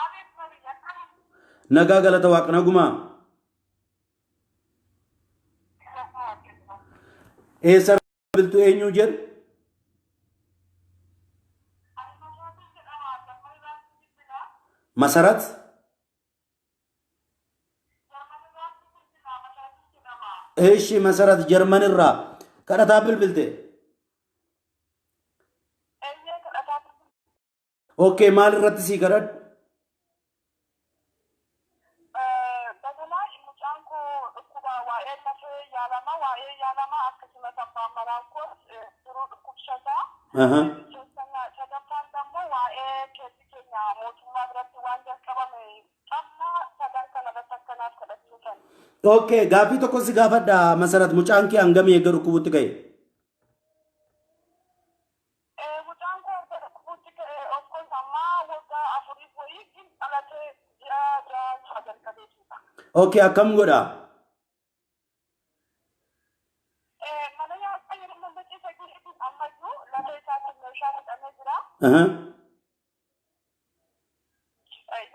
Abeet Marii, akkam? Nagaa, galata Waaqa, nagumaa. Eessa biltu, eenyu jedhu? Ani Masaratiin jedhama. Jarmanirraatti bilbila. Masarat? Jarmanirraatti bilbila. Masaratiin jedhama. Eeshi, Masarat, Jarmanirraa kadhataa bilbilte. Eeyyee, kadhataa bilbila. Okay, maal irratti sii kadhadhu? Baganaa mucaan koo dhukkuba waa'ee lafee yaalama, waa'ee yaalama, akkasumas abbaan manaa koos jiruu dhukkubsataa. Sadaffaan immoo waa'ee keessi keenya mootummaa biratti waan jalqabame qabna, sadan kana irratti akkanaaf kadhachuutan. Okay, gaaffii tokko si gaafadha, Masarat, mucaan kee hangamii eega dhukkubutti ka'e? Mucaan koo erga dhukkubutti ka'e, of course, ammaa waggaa 4f wayii gin dhalatee ji'a 6 jalqabeetudha. Okay, akkam godha? Mana yaalaa yeroo mana keessa jiru ammayyuu lafa isaatti meeshaa hidhamee jira.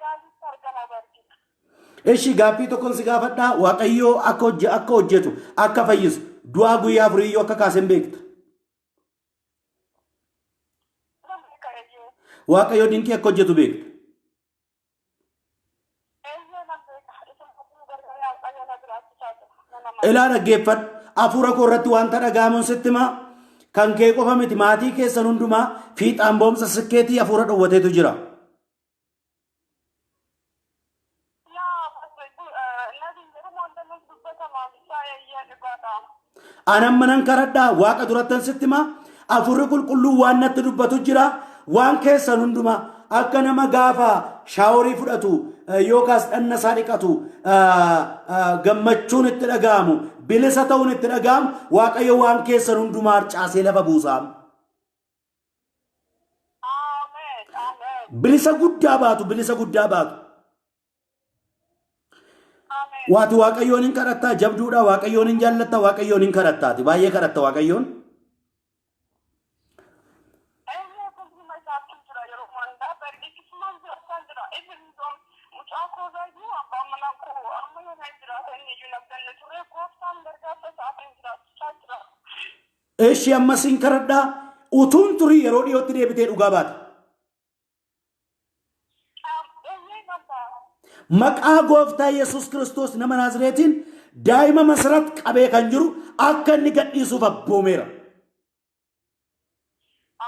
Yaalitti argama bargina. Ishi, gaaffii tokkon si gaafadha. Waaqayyoo akka hojjetu, akka fayyisu, du'aa guyyaa afuriyyuu akka kaaseen beekta. Nan beeka, eeyyee. Waaqayyoo dinqii akka hojjetu beekta. Eeyyee, nan beeka. Isin kun gargaaree Waaqayyo na jiraachisaa jira. Nan amana. Ilaa, dhaggeeffadhu. Hafuura koo irratti wanta dhaga'amuun sitti himaa. Kan kee qofa miti, maatii keessan hundumaa fiixaan ba'umsa sikkeetii hafuura dhowwateetu jira. Yaa nabi, yeroo wanta nuuf dubbatamaa isaa, eeyyee, dhugaadha. Anan manan kadhadhaa, Waaqa durattan sitti himaa. Hafuurri qulqulluu waan natti dubbatu jira. Waan keessan hundumaa akka nama gaafa showerii fudhatu yookaas dhanna isaa dhiqatu gammachuun itti dhaga'amu, bilisa ta'uun itti dhaga'amu, Waaqayyo waan keessan hundumaa harcaasee lafa buusaa. Ameen. Ameen. Bilisa guddaa baatu, bilisa guddaa baatu. Ameen. Waati Waaqayyoon hin kadhattaa, jabduudha, Waaqayyoon hin jaallatta, Waaqayyoon hin kadhattaati. Baay'ee kadhatta Waaqayyoon. Eeyyee, kun isaatti jira yeroo hundaa barreeffama jiraachaa jira. Inni mucaa koo baay'ee abbaan manaa koo amma yoo na jiraata inni iyyuu nabdanne ture, gooftaan gargaarsa isaatiin jiraachaa jira. Eshi, ammas hin kadhadhaa, utuun turii yeroo dhiyootti deebitee dhugaa baata. Eeyyee, nabba. Maqaa Gooftaa Yesuus Kiristoos nama Naazreetiin daa'ima Masarat qabee kan jiru akka inni gadhiisuuf abboomeera.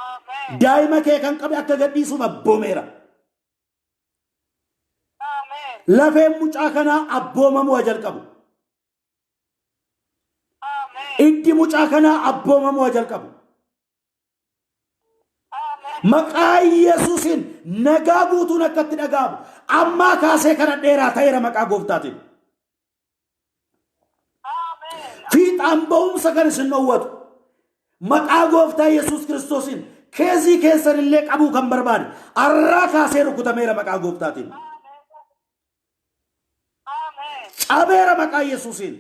Ameen. Daa'ima kee kan qabe akka gadhiisuuf abboomeera. Ameen. Lafeen mucaa kanaa abboomamuu haa jalqabu. Ameen. Iddi mucaa kanaa abboomamuu haa jalqabu. Ameen. Maqaa Yesuusiin nagaa guutuun akka itti dhaga'amu ammaa kaasee kana dheeraa ta'eera maqaa Gooftaatiin. Ameen. Fiixaan ba'umsa kan isin dhowwatu maqaa Gooftaa Yesuus Kiristoosiin caseii keessan illee qabuu kan barbaade arraa kaasee rukutameera maqaa Gooftaatiin. Ameen. Cabeera maqaa Yesuusiin.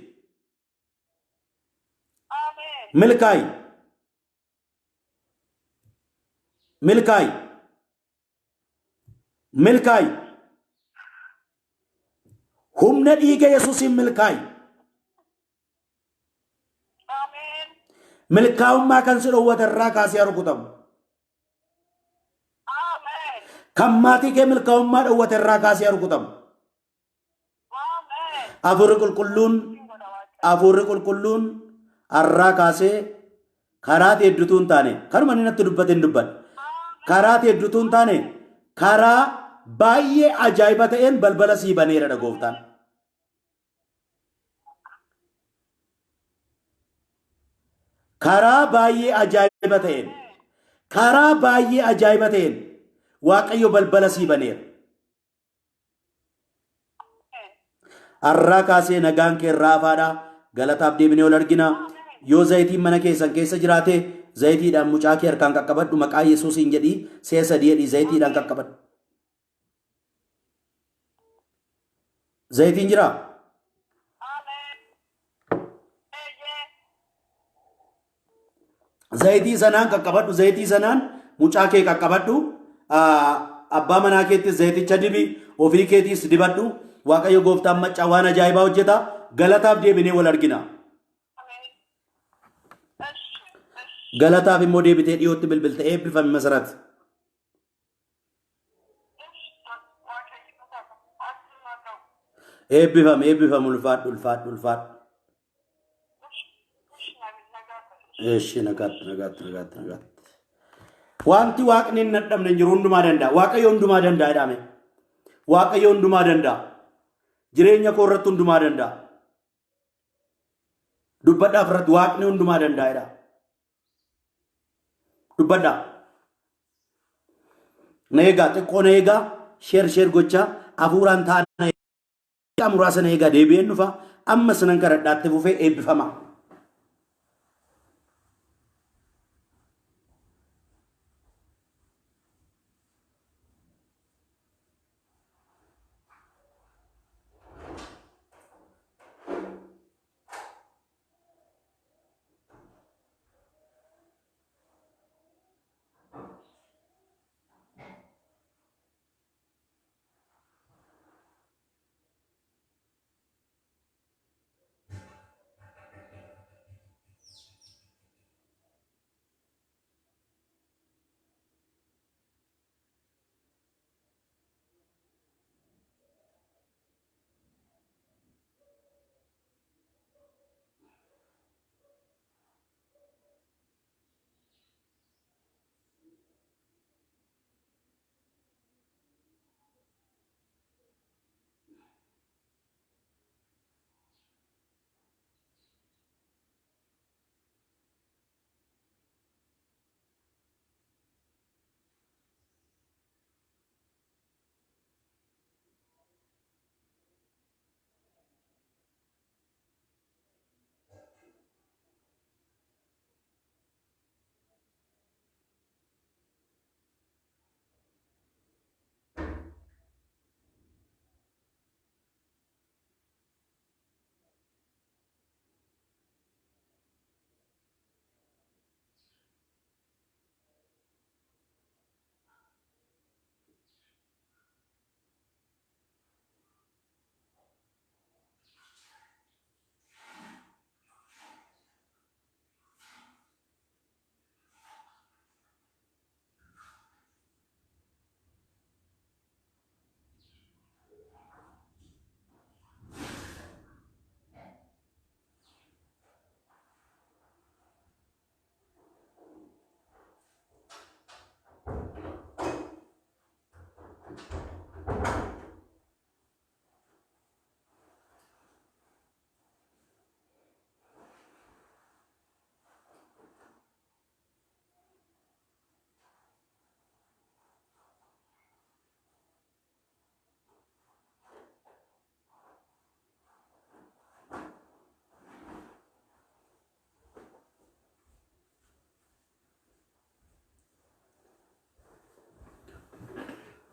Ameen. Milkaa'i. Milkaa'i. Milkaa'i. Humna dhiiga Yesuusiin milkaa'i. Ameen. Milkaa'ummaa kan si dhowwate irraa kaasee haa rukutamu. Ameen. Kan maatii kee milkaa'ummaa dhowwate irraa kaasee haa rukutamu. Ameen. Hafuurri qulqulluun har'aa kaasee karaa hedduutu hin taane, kanuma inni natti dubbate hin dubbadhe. Karaa hedduutu hin taane, karaa baay'ee ajaa'iba ta'een balbala sii baneera dha Gooftaan. Karaa baay'ee ajaa'iba ta'een, karaa baay'ee ajaa'iba ta'een Waaqayyo balbala sii baneera. Har'aa kaasee nagaan kee irraa hafaadha. Galataaf deebinee ol argina. Yoo zayitiin mana keessan keessa jiraate zayitiidhaan mucaa kee harkaan qaqqabadhu maqaa Yesuusiin jedhii si'a sadii jedhii zayitiidhaan qaqqabadhu. Zayitiin jiraa? Ameen. Eeyyee. Zayitii sanaan qaqqabadhu. Zayitii sanaan mucaa kee qaqqabadhu. Abbaa manaa keettis zayiticha dibi. Ofii keetiis dibadhu. Waaqayyo gooftaan maccaa waan ajaa'ibaa hojjeta. Galataaf deebinee wal argina. Ameen. Eshi. Eshi. Galataaf immoo deebitee dhiyootti bilbilte eebbifami Masarat. Eshi. Waaqayyo akkuma ta'u. Eebbifami eebbifami ulfaadhu ulfaadhu ulfaadhu. Eshi. Eshi nagaa ta'e. Eshi nagaatti nagaatti nagaatti nagaatti. Wanti waaqni hin dadhabne hin jiru hundumaa danda'a. Waaqayyo hundumaa danda'a jedhame. Waaqayyo hundumaa danda'a. Jireenya koo irratti hundumaa danda'a. Dubbadhaaf irratti waaqni hundumaa danda'a jedha. Dubbadhaa. Na eegaa xiqqoo na eegaa sheer sheer gochaa hafuuraan ta'a na eegaa muraasa na eegaa deebi'een dhufa ammas nan kadhadhaatti fufee eebbifama.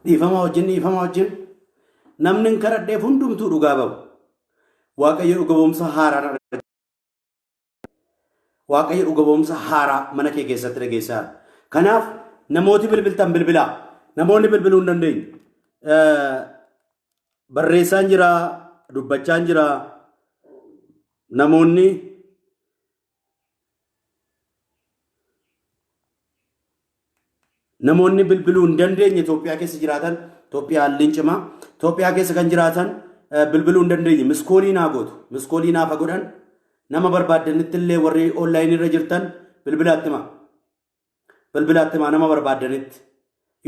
Dhiifama wajjin dhiifama wajjin namni hin kadhadheef hundumtuu dhugaa bahu. Waaqayyo dhuga ba'umsa haaraa Waaqayyo dhuga ba'umsa haaraa mana kee keessatti dhageessaa. Kanaaf namooti bilbiltan bilbilaa. Namoonni bilbiluu hin dandeenye. Barreessaan jira, dubbachaan jira. Namoonni Namoonni bilbiluu hin dandeenye Itoophiyaa keessa jiraatan Itoophiyaa haalli cimaa Itoophiyaa keessa kan jiraatan bilbiluu hin dandeenye miskoolii naa gootu miskoolii naafa godhan nama barbaaddanitti illee warri onlaayinii irra jirtan bilbilaatti himaa bilbilaatti himaa nama barbaaddanitti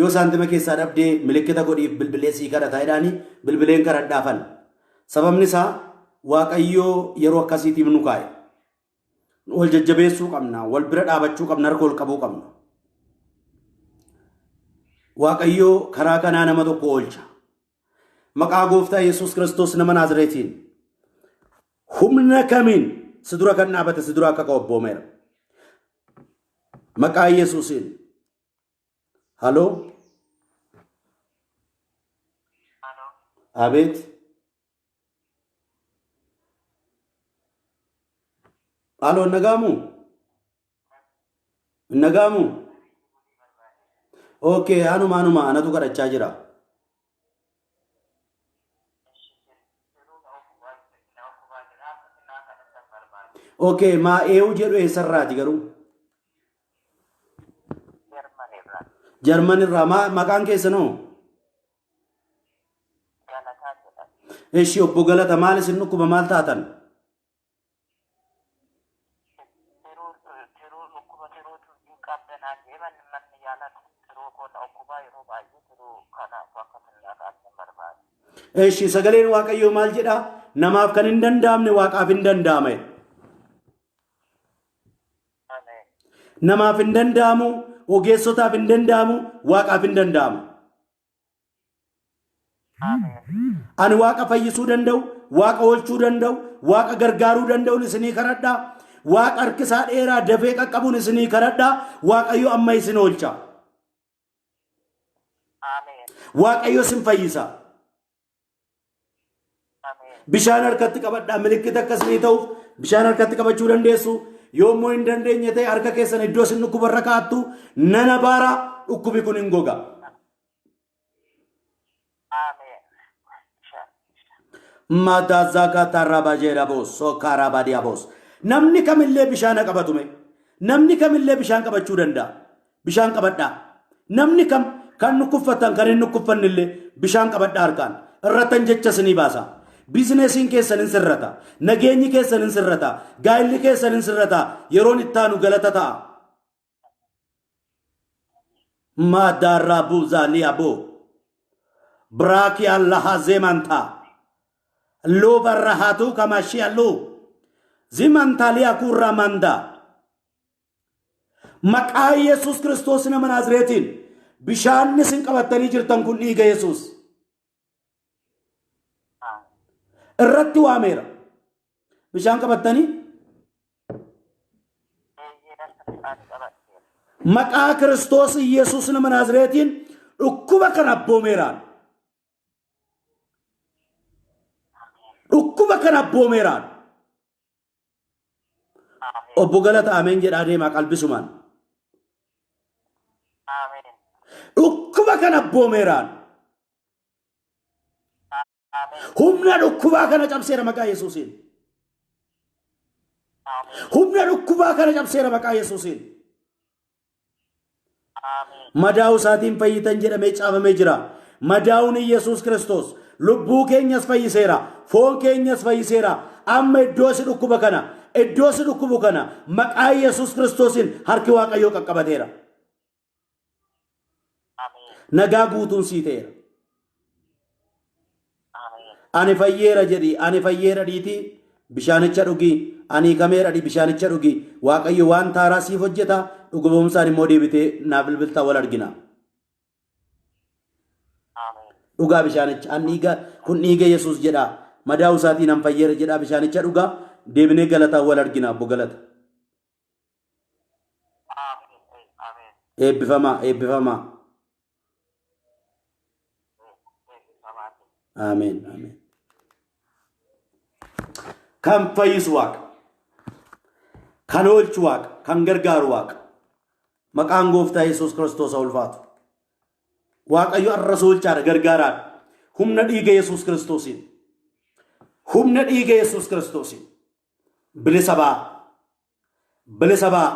yoo saantima keessaa dhabdee milikkita godhiif bilbilee sii kadhataa jedhaanii bilbileen kadhadhaafan sababni isaa waaqayyoo yeroo akkasiitiif nu kaa'e. Wal jajjabeessuu qabna, wal bira dhaabachuu qabna, harka wal qabuu qabna. Waaqayyoo karaa kanaa nama tokko oolcha. Maqaa gooftaa Yesuus Kiristoos nama Naazreetiin. Humna kamiin si dura kan dhaabate si dura akka ka'u abboomeera. Maqaa Yesuusiin. Haloo? Abeet. Haloo nagaamu? Nagaamu? Okay, anuma anuma anatu kadhachaa jira. Okay, maa eewu jedhu eessarraati garuu? Jarman irraa. Jarman irraa maa maqaan keessanoo? Galataa jedhama. Eshi obbo Galata maal isin dhukkuba maal taatan? Tiruu tiruu dhukkuba tiruutu hin qabda naan jedhee manni manni yaala tiruu koo na dhukkubaa yeroo baay'ee tiruu kana bakka sinnaa kaastan barbaada. Eshi sagaleen Waaqayyoo maal jedha? Namaaf kan hin danda'amne Waaqaaf hin danda'ama. jedha. Ameen. Namaaf hin danda'amu, ogeessotaaf hin danda'amu, Waaqaaf hin danda'ama. Ameen. Ani Waaqa fayyisuu danda'u, Waaqa oolchuu danda'u, Waaqa gargaaruu danda'uun isinii kadhadha. Waaqa harkisaa dheeraa dafee qaqqabuun isinii kadhadha. Waaqayyo amma isin oolcha. Ameen. Waaqayyo isin fayyisa. Ameen. Bishaan harkatti qabadhaa milikkita akka isinii ta'uuf bishaan harkatti qabachuu dandeessu. Yommuu hin dandeenye ta'e harka keessan iddoo isin dhukkubarra kaa'attu nan abaara dhukkubi kun hin goga. Ameen. Madaazagataraabajeeraboos sokaaraabadiyaboos. Namni kamillee bishaan haa qabatu mee. Namni kamillee bishaan qabachuu danda'a. Bishaan qabadhaa. Namni kam kan nukkuffattan kan hin nukkuffannillee bishaan qabadhaa harkaan. Irrattan jecha isinii baasa. Biizinesiin keessan hin sirrata. Nageenyi keessan hin sirrata. Gaa'illi keessan hin sirrata. Yeroon ittaanu galata ta'a. Maadaarraa buuzaaliyaaboo. Biraakiyaa lahaa zeemantaa. Loobarrahatuu kamashiyalu. Zimantaliya kurramanda. Maqaa Yesuus Kiristoos nama Naazreetiin bishaanni isin qabattanii jirtan kun dhiiga Yesuus. Irratti waameera. Bishaan qabattanii maqaa Kiristoos Yesuus nama Naazreetiin dhukkuba kana abboomeeraan. Dhukkuba kana abboomeeraan. Obbo Galata ameen jedhaa deemaa qalbisumaan. Dhukkuba kana abboomeeraan. Humna dhukkubaa kana cabseera maqaa Yesuusiin. Humna dhukkubaa kana cabseera maqaa Yesuusiin. Madaa'uu isaatiin fayyitan jedhamee caafamee jira. Madaa'uun Yesuus Kiristoos lubbuu keenyas fayyiseera, foon keenyas fayyiseera. Amma iddoo si dhukkuba kana, iddoo si dhukkubu kana maqaa Yesuus Kiristoosiin harki Waaqayyoo qaqqabateera. Nagaa guutuun sii ta'eera. Ani fayyeera jedhi, ani fayyeera dhiitii bishaanicha dhugi, ani hiikameera dhi bishaanicha dhugi. Waaqayyo waan taaraa siif hojjeta, dhuga ba'umsaan immoo deebitee naa bilbiltaa wal argina. Dhugaa bishaanicha, an dhiiga, kun dhiiga Yesuus jedha. Madaa'uu isaatiin an fayyeera jedha bishaanicha dhugaa. Deebinee galataan wal argina, obbo Galata. Eebbifamaa, eebbifamaa. Ameen, ameen. Kan fayyisu Waaqa. Kan oolchu Waaqa. Kan gargaaru Waaqa. Maqaan gooftaa Yesuus Kiristoos haa ulfaatu. Waaqayyo arras oolchaadha gargaaraadha. Humna dhiiga Yesuus Kiristoosiin. Humna dhiiga Yesuus Kiristoosiin. Bilisa ba'aa. Bilisa ba'aa.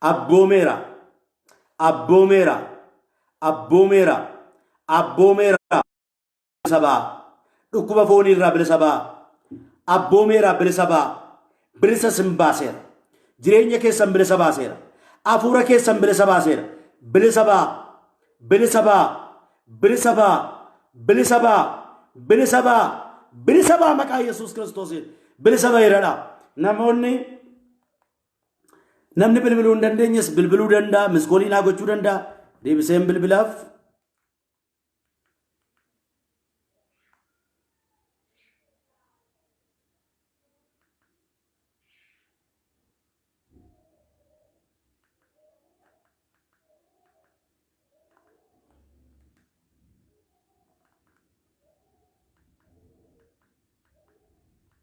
Abboomeera. Abboomeera. Abboomeera. Abboomeera. Bilisa ba'aa. Dhukkuba foonii irraa bilisa ba'aa. Abboomeera bilisa ba'aa. Bilisa sin baaseera. Jireenya keessan bilisa baaseera. Hafuura keessan bilisa baaseera. Bilisa ba'aa. Bilisa ba'aa. Bilisa ba'aa. Bilisa ba'aa. Bilisa ba'aa. Bilisa ba'aa maqaa Yesuus Kiristoosiin. Bilisa ba'eeradha. Namoonni Namni bilbiluu hin dandeenyes bilbiluu danda'a, miskoolii naa gochuu danda'a. Deebiseen bilbilaaf.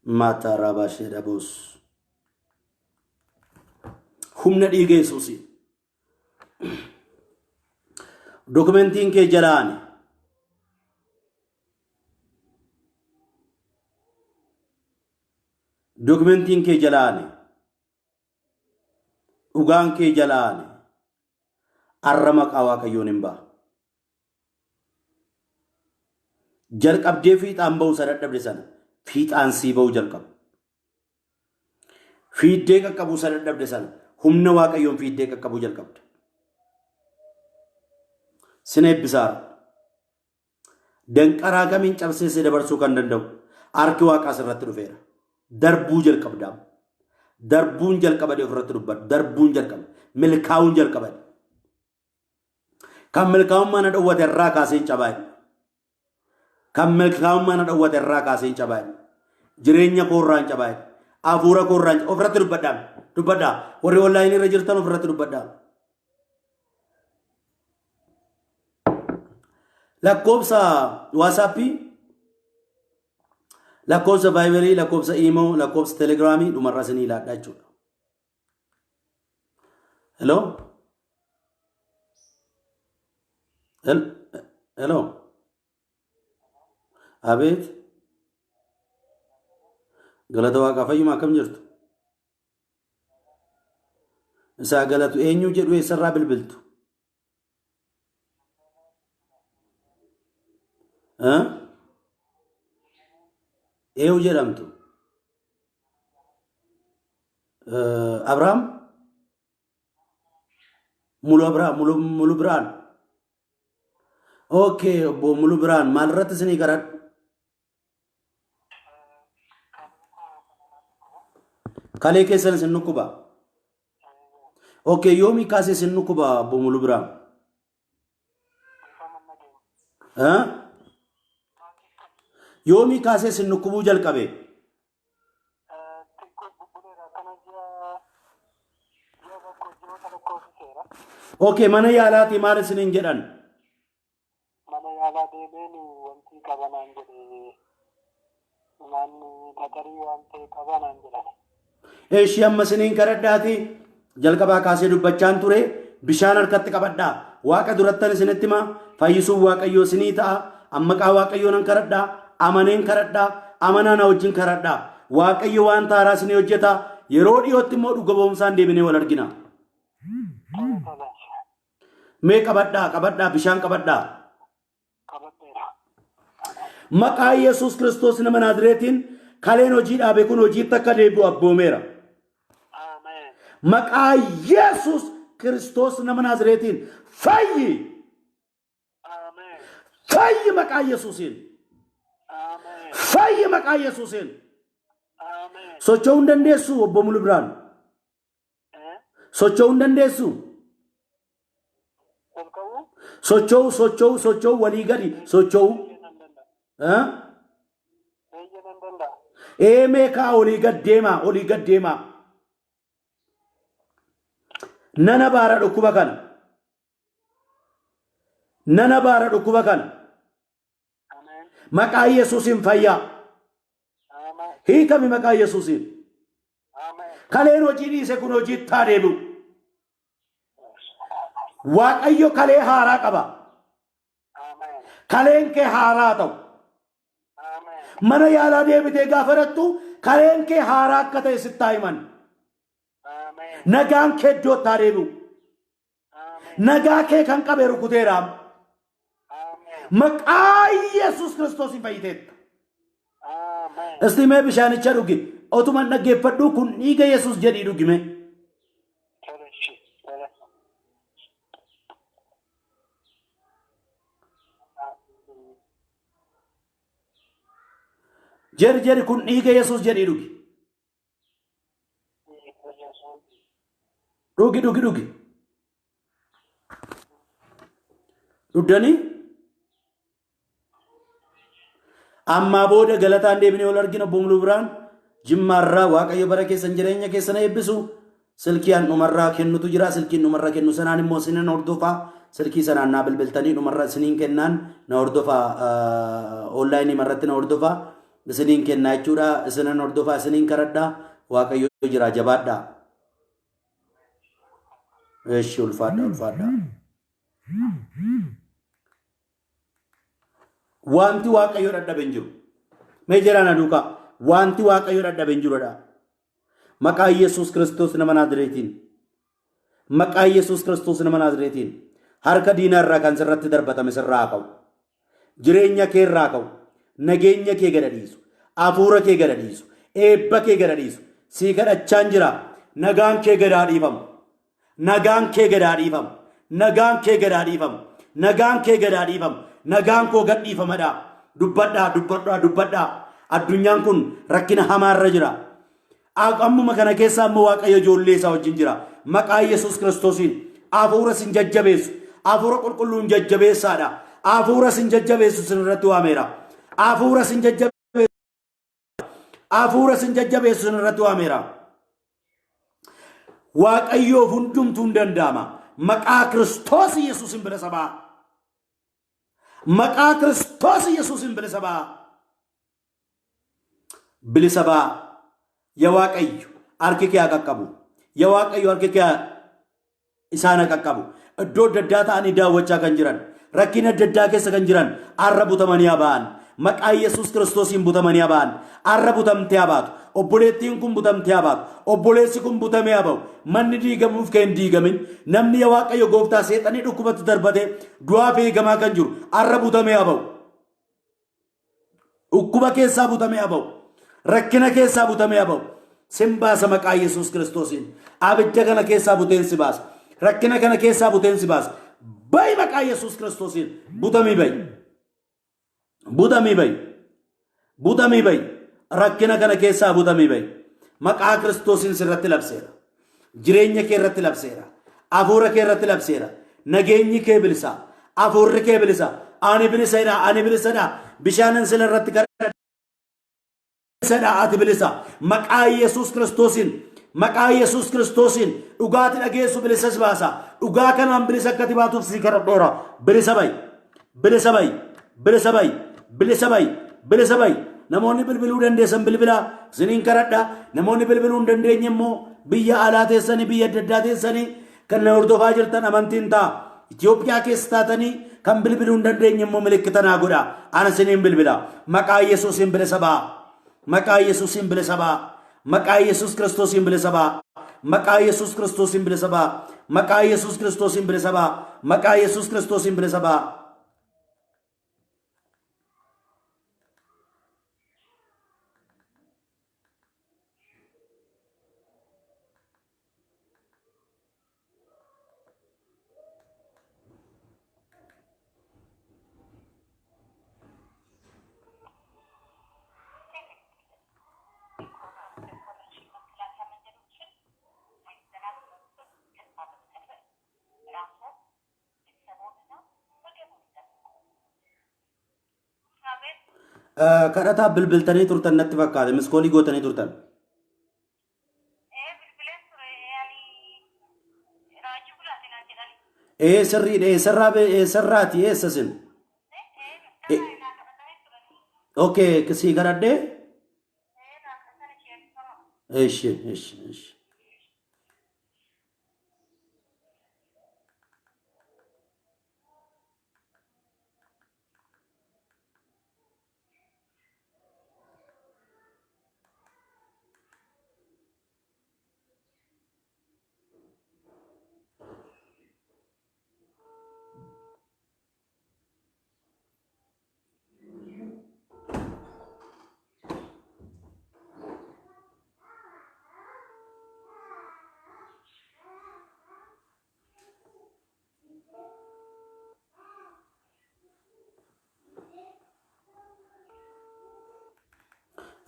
Maataa rabaashee dhaboos. Humna dhiiga Yesuusiin. Dokumentiin kee jalaani. Dokumentiin kee jalaani. Dhugaan kee jalaani. Arra maqaa Waaqayyoon hin ba'a. Jalqabdee fiixaan ba'uu isa dadhabde sana fiixaan sii ba'uu jalqaba. Fiiddee qaqqabuu isa dadhabde sana humna Waaqayyoon fiiddee qaqqabuu jalqabda. Sin eebbisaara. Danqaraa kamiin cabsee si dabarsuu kan danda'u harki Waaqaa sirratti dhufeera. Darbuu jalqabdaa. Darbuun jalqabadee ofirratti dubbadhu. Darbuun jalqaba. Milkaa'uun jalqabadhe. Kan milkaa'ummaa na dhowwate irraa kaasee hin cabaa'e. Kan milkaa'ummaa na dhowwate irraa kaasee hin cabaa'e. Jireenya koo irraa hin cabaa'e. Hafuura koo irraa hin ofirratti dubbadhaa. Dubbadhaa. Warri onlaayinii irra jirtan ofirratti dubbadhaa. Lakkoofsa WhatsAppii, lakkoofsa Viberii, lakkoofsa Imo, lakkoofsa Telegramii dhumarra isinii laadhaa jechuudha. Hello? Hello? Abeet? Galata Waaqaa, fayyuma, akkam jirtu? Isaa galatu. Eenyu jedhu, eessarraa bilbiltu? Eh? Eenyu jedhamtu? Abrahaam? Mulu Abrahaam, Mulu, Mulu Biraan. Okay, obbo Mulu Biraan, maalirratti isinii kadhadhu? Kalee keessan isin dhukkuba. Okay, yoomii kaasee isin dhukkuba, obbo Mulu Biraan? Eh? Yoomii kaasee isin dhukkubuu jalqabe? Xiqqoo bubbuleera, akkana ji'a 1, ji'oota lakkoofsiseera. Okay, mana yaalaatii maal isiniin jedhan? Mana yaalaa deemeen wanti qabanaan jedhe, waan xaxarii waan ta'e qabanaan jedhan. Eeshii, amma isiniin kadhadhaati. Jalqabaa kaasee dubbachaan ture, bishaan harkatti qabadhaa. Waaqa durattan isinitti hima, fayyisuun Waaqayyoo isinii ta'a. Amma maqaa Waaqayyoo nan kadhadhaa, amaneen kadhadhaa, amanaa na wajjin kadhadhaa. Waaqayyo waan haaraa isinii hojjeta. Yeroo dhiyootti immoo dhuga ba'umsaan deebinee wal argina. Tole tole. Mee qabadhaa, qabadhaa, bishaan qabadhaa. Qabadheera. Maqaa Yesuus Kiristoos nama Naazreetiin kaleen hojii dhaabe kun hojiitti akka deebi'u abboomeera. Ameen. Maqaa Yesuus Kiristoos nama Naazreetiin fayyi! Ameen. Fayyi maqaa Yesuusiin! Ameen. Fayyi maqaa Yesuusiin! Ameen. Socho'uu hin dandeessu, obbo Mulu Biraan? Eh? Socho'uu hin dandeessu? Ol ka'uu? Socho'uu, socho'uu, socho'uu, walii gadi socho'uu. Eeyyee, nan danda'a. Eh? Eeyyee, nan danda'a. Ee, meeqaa olii gad deemaa, olii gad deemaa. Nana baara dhukkuba kana. Nana baara dhukkuba kana. Ameen. Maqaa Yesuusiin fayyaa. Ameen. Hiikami maqaa Yesuusiin. Ameen. Kaleen hojii dhiise kun hojiitti haa deebi'u. Waaqayyo kalee haaraa qaba. Ameen. Kaleen kee haaraa ta'u. Ameen. Mana yaalaa deebitee gaafa dhaqxu kaleen kee haaraa akka ta'e sitti haa himan. Ameen. Nagaan kee iddootti haa deebi'u. Ameen. Nagaa kee kan qabe rukuteera. Ameen. Maqaa Yesuus Kiristoosiin fayyiteetta. Ameen. Isti mee bishaanicha dhugi. Otuman dhaggeeffadhu, kun dhiiga Yesuus jedhii dhugi mee. Tole, ishee. Tole. Jedhi, jedhi, kun dhiiga Yesuus jedhii dhugi. Dhugi, dhugi, dhugi. Dhuddanii? Ammaa booda galataan deebinee ol argina. Boomluu biraan Jimmaarraa, Waaqayyo bara keessan, jireenya keessan eebbisu. Silkii an dhumarraa kennutu jira. Silkiin dhumarra kennu sanaan immoo isinin hordofaa. Silkii sanaan naa bilbiltanii dhumarra isiniin kennaan na hordofaa. Onlaayinii marratti na hordofaa. Isiniin kennaa jechuudha. Isinan hordofaa, isiniin kadhadhaa. Waaqayyo jira, jabaadhaa. Eshi, ulfaadha, ulfaadha. Wanti Waaqayyo dadhabe hin jiru. Mee jedhaa na duukaa. Wanti Waaqayyo dadhabe hin jirudha. Maqaa Yesuus Kiristoos nama Naazreetiin. Maqaa Yesuus Kiristoos nama Naazreetiin. Harka diinaa irraa kan sirratti darbatame sirraa haa ka'u. Jireenya kee irraa ka'u. Nageenya kee gada dhiisu. Hafuura kee gada dhiisu. Eebba kee gada dhiisu. Sii kadhachaan jira. Nagaan kee gadaa dhiifamu. Nagaan kee gadaa dhiifamu. Nagaan kee gadaa dhiifamu. Nagaan kee gadaa dhiifamu. Nagaan koo gad dhiifamadha. Dubbadhaa, dubbadhaa, dubbadhaa. Addunyaan kun rakkina hamaarra jira. Ammuma kana keessa ammoo Waaqayyo ijoollee isaa wajjin jira. Maqaa Yesuus Kiristoosiin hafuura sin jajjabeessu. Hafuura qulqulluun jajjabeessaadha. Hafuura sin jajjabeessu sin irratti waameera. Hafuura sin jajjabeessu. Hafuura sin jajjabeessu sin irratti waameera. Waaqayyoof hundumtuu hin danda'ama. Maqaa Kiristoos Yesuusin bilisa ba'a. Maqaa Kiristoos Yesuusin bilisa ba'a. Bilisa ba'a. Ya Waaqayyo, harki kee haa qaqqabu. Ya Waaqayyo, harki kee isaan haa qaqqabu. Iddoo adda addaa ta'anii daawwachaa kan jiran, rakkina adda addaa keessa kan jiran, har'a butamanii haa ba'an. Maqaa Yesuus Kiristoosiin butamanii haa ba'an. Har'a butamtee haa baatu. Obboleettiin kun butamtee haa baatu. Obboleessi kun butamee haa ba'u. Manni diigamuuf kan hin diigamin. Namni yaa Waaqayyo gooftaa seexanii dhukkubatti darbatee du'aaf eegamaa kan jiru har'a butamee haa ba'u. Dhukkuba keessaa butamee haa ba'u. Rakkina keessaa butamee haa ba'u. Sin baasa maqaa Yesuus Kiristoosiin. Abidda kana keessaa buteen si baasa. Rakkina kana keessaa buteen si baasa. Ba'i maqaa Yesuus Kiristoosiin. Butamii ba'i. Butamii ba'i. Butamii ba'i. Rakkina kana keessaa butamii ba'i. Maqaa Kiristoosiin sirratti labseera. Jireenya kee irratti labseera. Hafuura kee irratti labseera. Nageenyi kee bilisa. Hafuurri kee bilisa. Ani bilisadha. Ani bilisadha. Bishaanin sila irratti kadhadha. Bilisadha. Ati bilisa. Maqaa Yesuus Kiristoosiin. Maqaa Yesuus Kiristoosiin dhugaati dhageessu bilisa si baasa. Dhugaa kanaan bilisa akka ati baatuuf si kadhadheera. Bilisa ba'i. Bilisa ba'i. Bilisa ba'i. Bilisa ba'i. Bilisa ba'i. Namoonni bilbiluu dandeessan bilbilaa isiniin kadhadha. Namoonni bilbiluu hin dandeenye immoo biyya alaa teessanii biyya adda addaa teessanii kan na hordofaa jirtan amantiin ta'a. Itoophiyaa keessa taatanii kan bilbiluu hin dandeenye immoo milikkita naa godha. Ana isiniin bilbila. Maqaa Yesuusiin bilisa ba'a. Maqaa Yesuusiin bilisa ba'a. Maqaa Yesuus Kiristoosiin bilisa ba'a. Maqaa Yesuus Kiristoosiin bilisa ba'a. Maqaa Yesuus Kiristoosiin bilisa ba'a. Maqaa Yesuus Kiristoosiin bilisa ba'a. Kadhataa bilbiltanii turtan natti fakkaate miskoolii gootanii turtan. Ee sirriidha, eessarraa eessarraati eessa sin? Okay, sii kadhadhee? Eshi eshi eshi.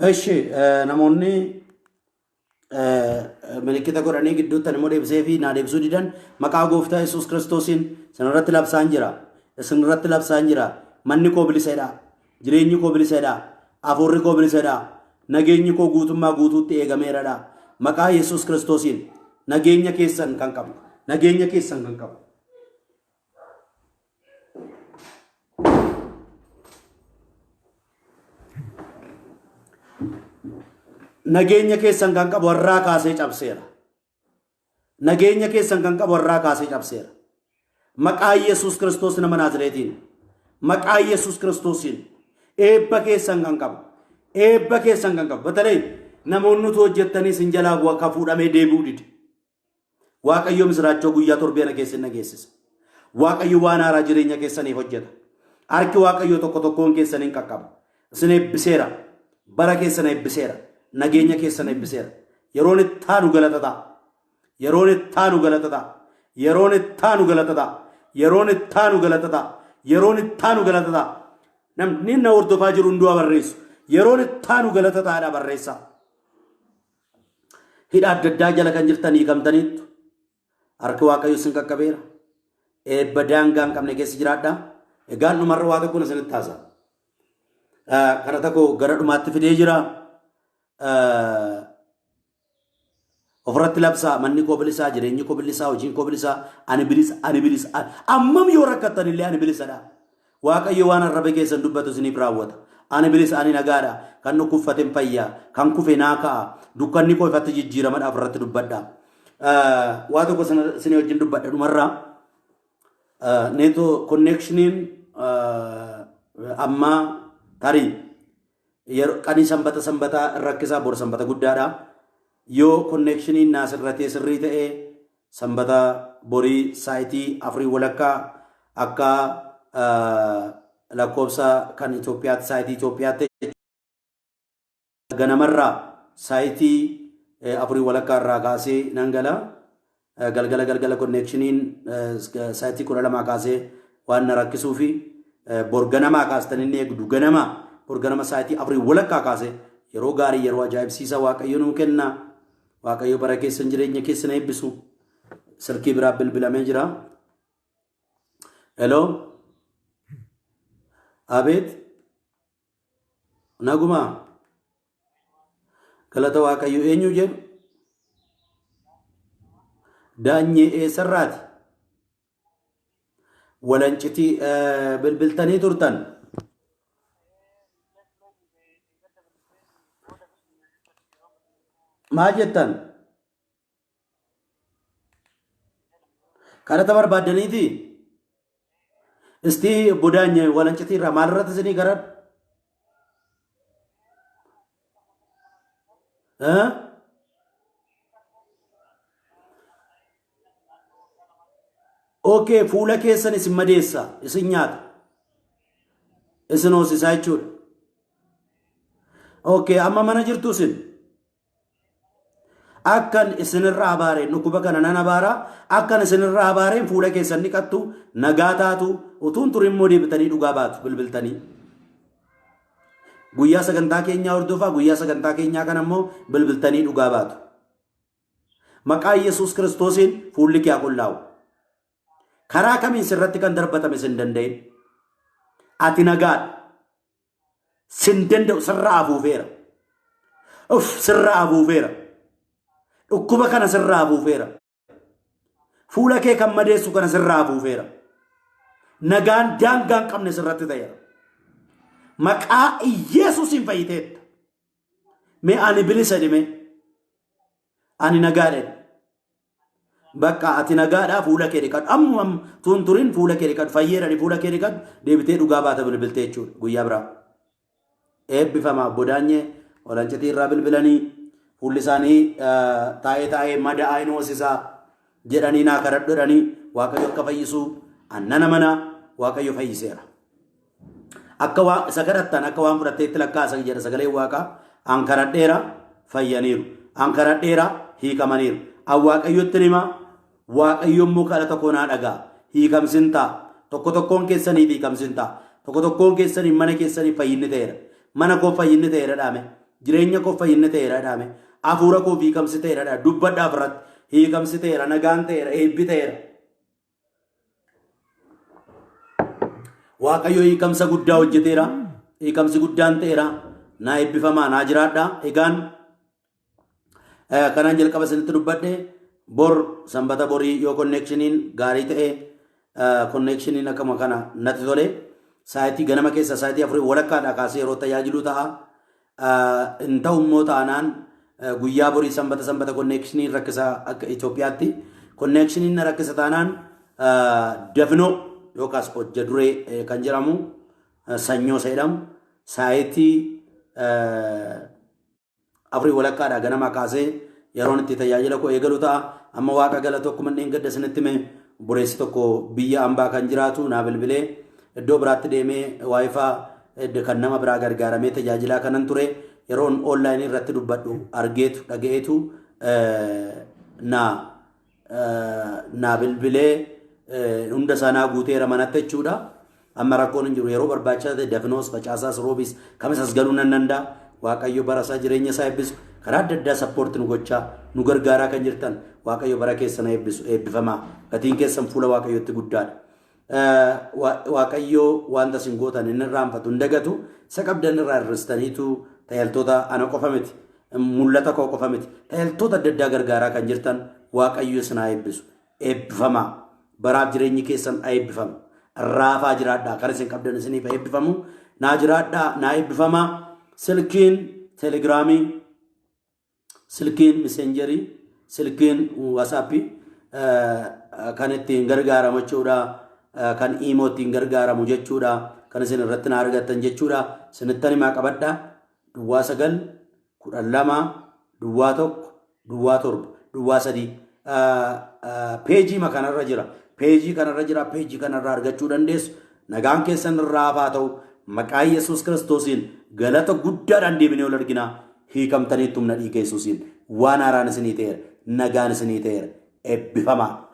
Eshi, namoonni milikkita godhanii gidduutti ani immoo deebisee fi naa deebisuu didan maqaa gooftaa Yesuus Kiristoosiin isinirratti labsaan jira. Isinirratti labsaan jira. Manni koo bilisadha. Jireenyi koo bilisadha. Hafuurri koo bilisadha. Nageenyi koo guutummaa guutuutti eegameeradha. Maqaa Yesuus Kiristoosiin nageenya keessan kan qabu. Nageenya keessan kan qabu. Nageenya keessan kan qabu har'aa kaasee cabseera. Nageenya keessan kan qabu har'aa kaasee cabseera. Maqaa Yesuus Kiristoos nama Naazireetiin. Maqaa Yesuus Kiristoosiin. Eebba keessan kan qabu. Eebba keessan kan qabu. Batalee namoonni utuu hojjettanii isin jalaa bu'a ka fuudhamee deebi'uu dide. Waaqayyo misiraachoo guyyaa torbee kana keessa na geessisa. Waaqayyo waan haaraa jireenya keessaniif hojjeta. Harki Waaqayyo tokko tokkoon keessan hin qaqqaba. Isin eebbiseera. Bara keessan eebbiseera. Nageenya keessan eebbiseera. Yeroon itti aanu galata ta'a. Yeroon itti aanu galata ta'a. Yeroon itti aanu galata ta'a. Yeroon itti aanu galata ta'a. Yeroon itti aanu galata ta'a. Namni na hordofaa jiru hunduu haa barreessu. Yeroon itti aanu galata ta'aadha barreessaa. Hidha adda addaa jala kan jirtan hiikamtaniittu. Harki Waaqayyo isin qaqqabeera. Eebba daangaa hin qabne keessa jiraadha. Egaan dhumarra waa tokkoon isinitti haasa'a. Kana tokko gara dhumaatti fidee jira. Ofirratti labsaa manni koo bilisaa, jireenyi koo bilisaa, hojiin koo bilisaa, ani bilisa, ani bilisa. Ammam yoo rakkattan illee ani bilisadha. Waaqayyo waan arraba keessan dubbatu isiniif raawwata. Ani bilisa, ani nagaadha. Kan dhukkubfate hin fayya, kan kufe naa ka'a. Dukkanni koo ifatti jijjiiramadha ofirratti dubbadha. Waa tokko isinii wajjin dubbadha dhumarraa. Neetoo konneekshiniin ammaa tarii yeroo qanii sanbata sanbataa rakkisaa bor sanbata guddaadha. Yoo konneekshiniin naa sirratee sirrii ta'e sanbata borii saayitii afurii walakkaa akka lakkoofsa kan Itoophiyaatti saayitii Itoophiyaatti ganamarraa saayitii afurii walakkaa irraa kaasee nan gala. Galgala galgala konneekshiniin saayitii 12 kaasee waan na rakkisuu fi bor ganamaa kaastan inni eegdu ganamaa bor ganama saayitii afurii walakkaa kaasee yeroo gaarii yeroo ajaa'ibsiisaa Waaqayyo nuu kenna. Waaqayyo bara keessan jireenya keessan eebbisu. Silkii biraa bilbilamee jira. Hello. Abeet. Nagumaa. Galata Waaqayyo eenyu jedhu? Daanyee eessarraati? Walancitii bilbiltanii turtan. Maal jettan? Kadhata barbaaddaniiti? Istii obbo Daanyee walancitii irraa maalirratti isinii garan? Eh? Okay, fuula keessan isin madeessa, isin nyaata. Isin hoosisaa jechuudha. Okay, amma mana jirtu isin. Akkan isinirra abaareen dhukkuba kana nan abaara. Akkan isinirra abaareen fuula keessan dhiqattu, nagaa taatu, utuun turin immoo deebitanii dhugaa baatu bilbiltanii. Guyyaa sagantaa keenyaa hordofaa, guyyaa sagantaa keenyaa kana immoo bilbiltanii dhugaa baatu. Maqaa Yesuus Kiristoosiin fuulli kee haa qullaa'u. Karaa kamiin sirratti kan darbatame sin danda'in. Ati nagaadha. Sin danda'u sirra afuufeera. Uff sirra afuufeera. Dhukkuba kana sirra afuufeera. Fuula kee kan madeessu kana sirra afuufeera. Nagaan daangaa hin qabne sirratti ta'eera. Maqaa Iyeesuusiin fayyiteetta. Mee ani bilisa dhime. Ani nagaadha. Bakka ati nagaadhaa fuula kee dhiqadhu. Ammuma tuun turin fuula kee dhiqadhu. Fayyeera fuula kee dhiqadhu. Deebitee dhugaa baata bilbiltee jechuudha guyyaa biraa. Eebbifamaa obbo Daanyee Walancitii irraa bilbilanii fuulli isaanii taa'ee taa'ee madaa'aa hin hoosisaa jedhanii naa kadhadhu jedhanii Waaqayyo akka fayyisuu annana mana Waaqayyo fayyiseera. Akka waan isa kadhattan akka waan fudhatteetti lakkaa'asa jedha sagaleen Waaqaa. An kadhadheera fayyaniiru. An kadhadheera hiikamaniiru. An Waaqayyotti hima Waaqayyo immoo kadhata koo naa dhaga'a. Hiikamsin ta'a. Tokko tokkoon keessaniif hiikamsin ta'a. Tokko tokkoon keessaniif mana keessaniif fayyinni ta'eera. Mana koo fayyinni ta'eera dhaame. Jireenya koo fayyinni ta'eera dhaame. Hafuura koo hiikamsi ta'eera dhaame. Dubbadhaaf irratti hiikamsi ta'eera, nagaan ta'eera, eebbi ta'eera. Waaqayyo hiikamsa guddaa hojjeteera. Hiikamsi guddaan ta'eera. Naa eebbifamaa, naa jiraadhaa. Egaan Kanaan jalqaba isinitti dubbadhe bor sanbata borii yoo konneekshiniin gaarii ta'e konneekshiniin akkuma kana natti tole saayitii ganama keessa saayitii afurii walakkaadhaa kaasee yeroo tajaajilu ta'a. Hin ta'u immoo taanaan Guyyaa borii sanbata sanbata connectioniin rakkisa akka Itoophiyaatti. Connectioniin na rakkisa taanaan dafinoo yookaas hojja duree kan jedhamu sanyoo isa jedhamu saayitii afurii walakkaadhaa ganama kaasee yeroon itti tajaajila koo eegalu ta'a. Amma waaqa galatu akkuma inni gadda isinitti hime obboleessi tokko biyya ambaa kan jiraatu naa bilbilee iddoo biraatti deemee WiFi kan nama biraa gargaaramee tajaajilaa kanan ture yeroon online irratti dubbadhu argeetu dhaga'eetu naa bilbilee hunda isaa naa guuteera manatti jechuudha. Amma rakkoon hin jiru yeroo barbaachisaa ta'e dafinoos facaasaas roobiis kamisas galuu nan danda'a. Waaqayyo bara isaa jireenya isaa eebbisu karaa adda addaa support nu gochaa nu gargaaraa kan jirtan Waaqayyo bara keessan eebbisu eebbifamaa gatiin keessan fuula Waaqayyotti guddaadha. Waaqayyo wanta isin gootan inni irraanfatu hin dagatu isa qabdan irraa hir'istaniitu tajaajiltoota ana qofa miti mul'ata koo qofa miti tajaajiltoota adda addaa gargaaraa kan jirtan Waaqayyo isin haa eebbisu eebbifamaa baraaf jireenyi keessan haa eebbifamu raafaa jiraadhaa kan isin qabdan isiniif haa eebbifamu naa jiraadhaa naa eebbifamaa. Silkiin Telegramii, silkiin Messengerii, silkiin WhatsAppii kan ittiin gargaaramu jechuudha, kan Imo ittiin gargaaramu jechuudha, kan isin irratti na argattan jechuudha. Isinittan himaa qabadha: 09 12 01 07 03. Peejii kanarra jira, peejii kanarra jira, peejii kanarra argachuu dandeessu. Nagaan keessan irraa haa ta'u. Maqaa Yesuus Kiristoosiin galata guddaadhaan deebinee ol arginaa. Hiikamtaniitu humna dhiiga Yesuusiin. Waan haaraan isinii ta'eera, nagaan isinii ta'eera, eebbifamaa.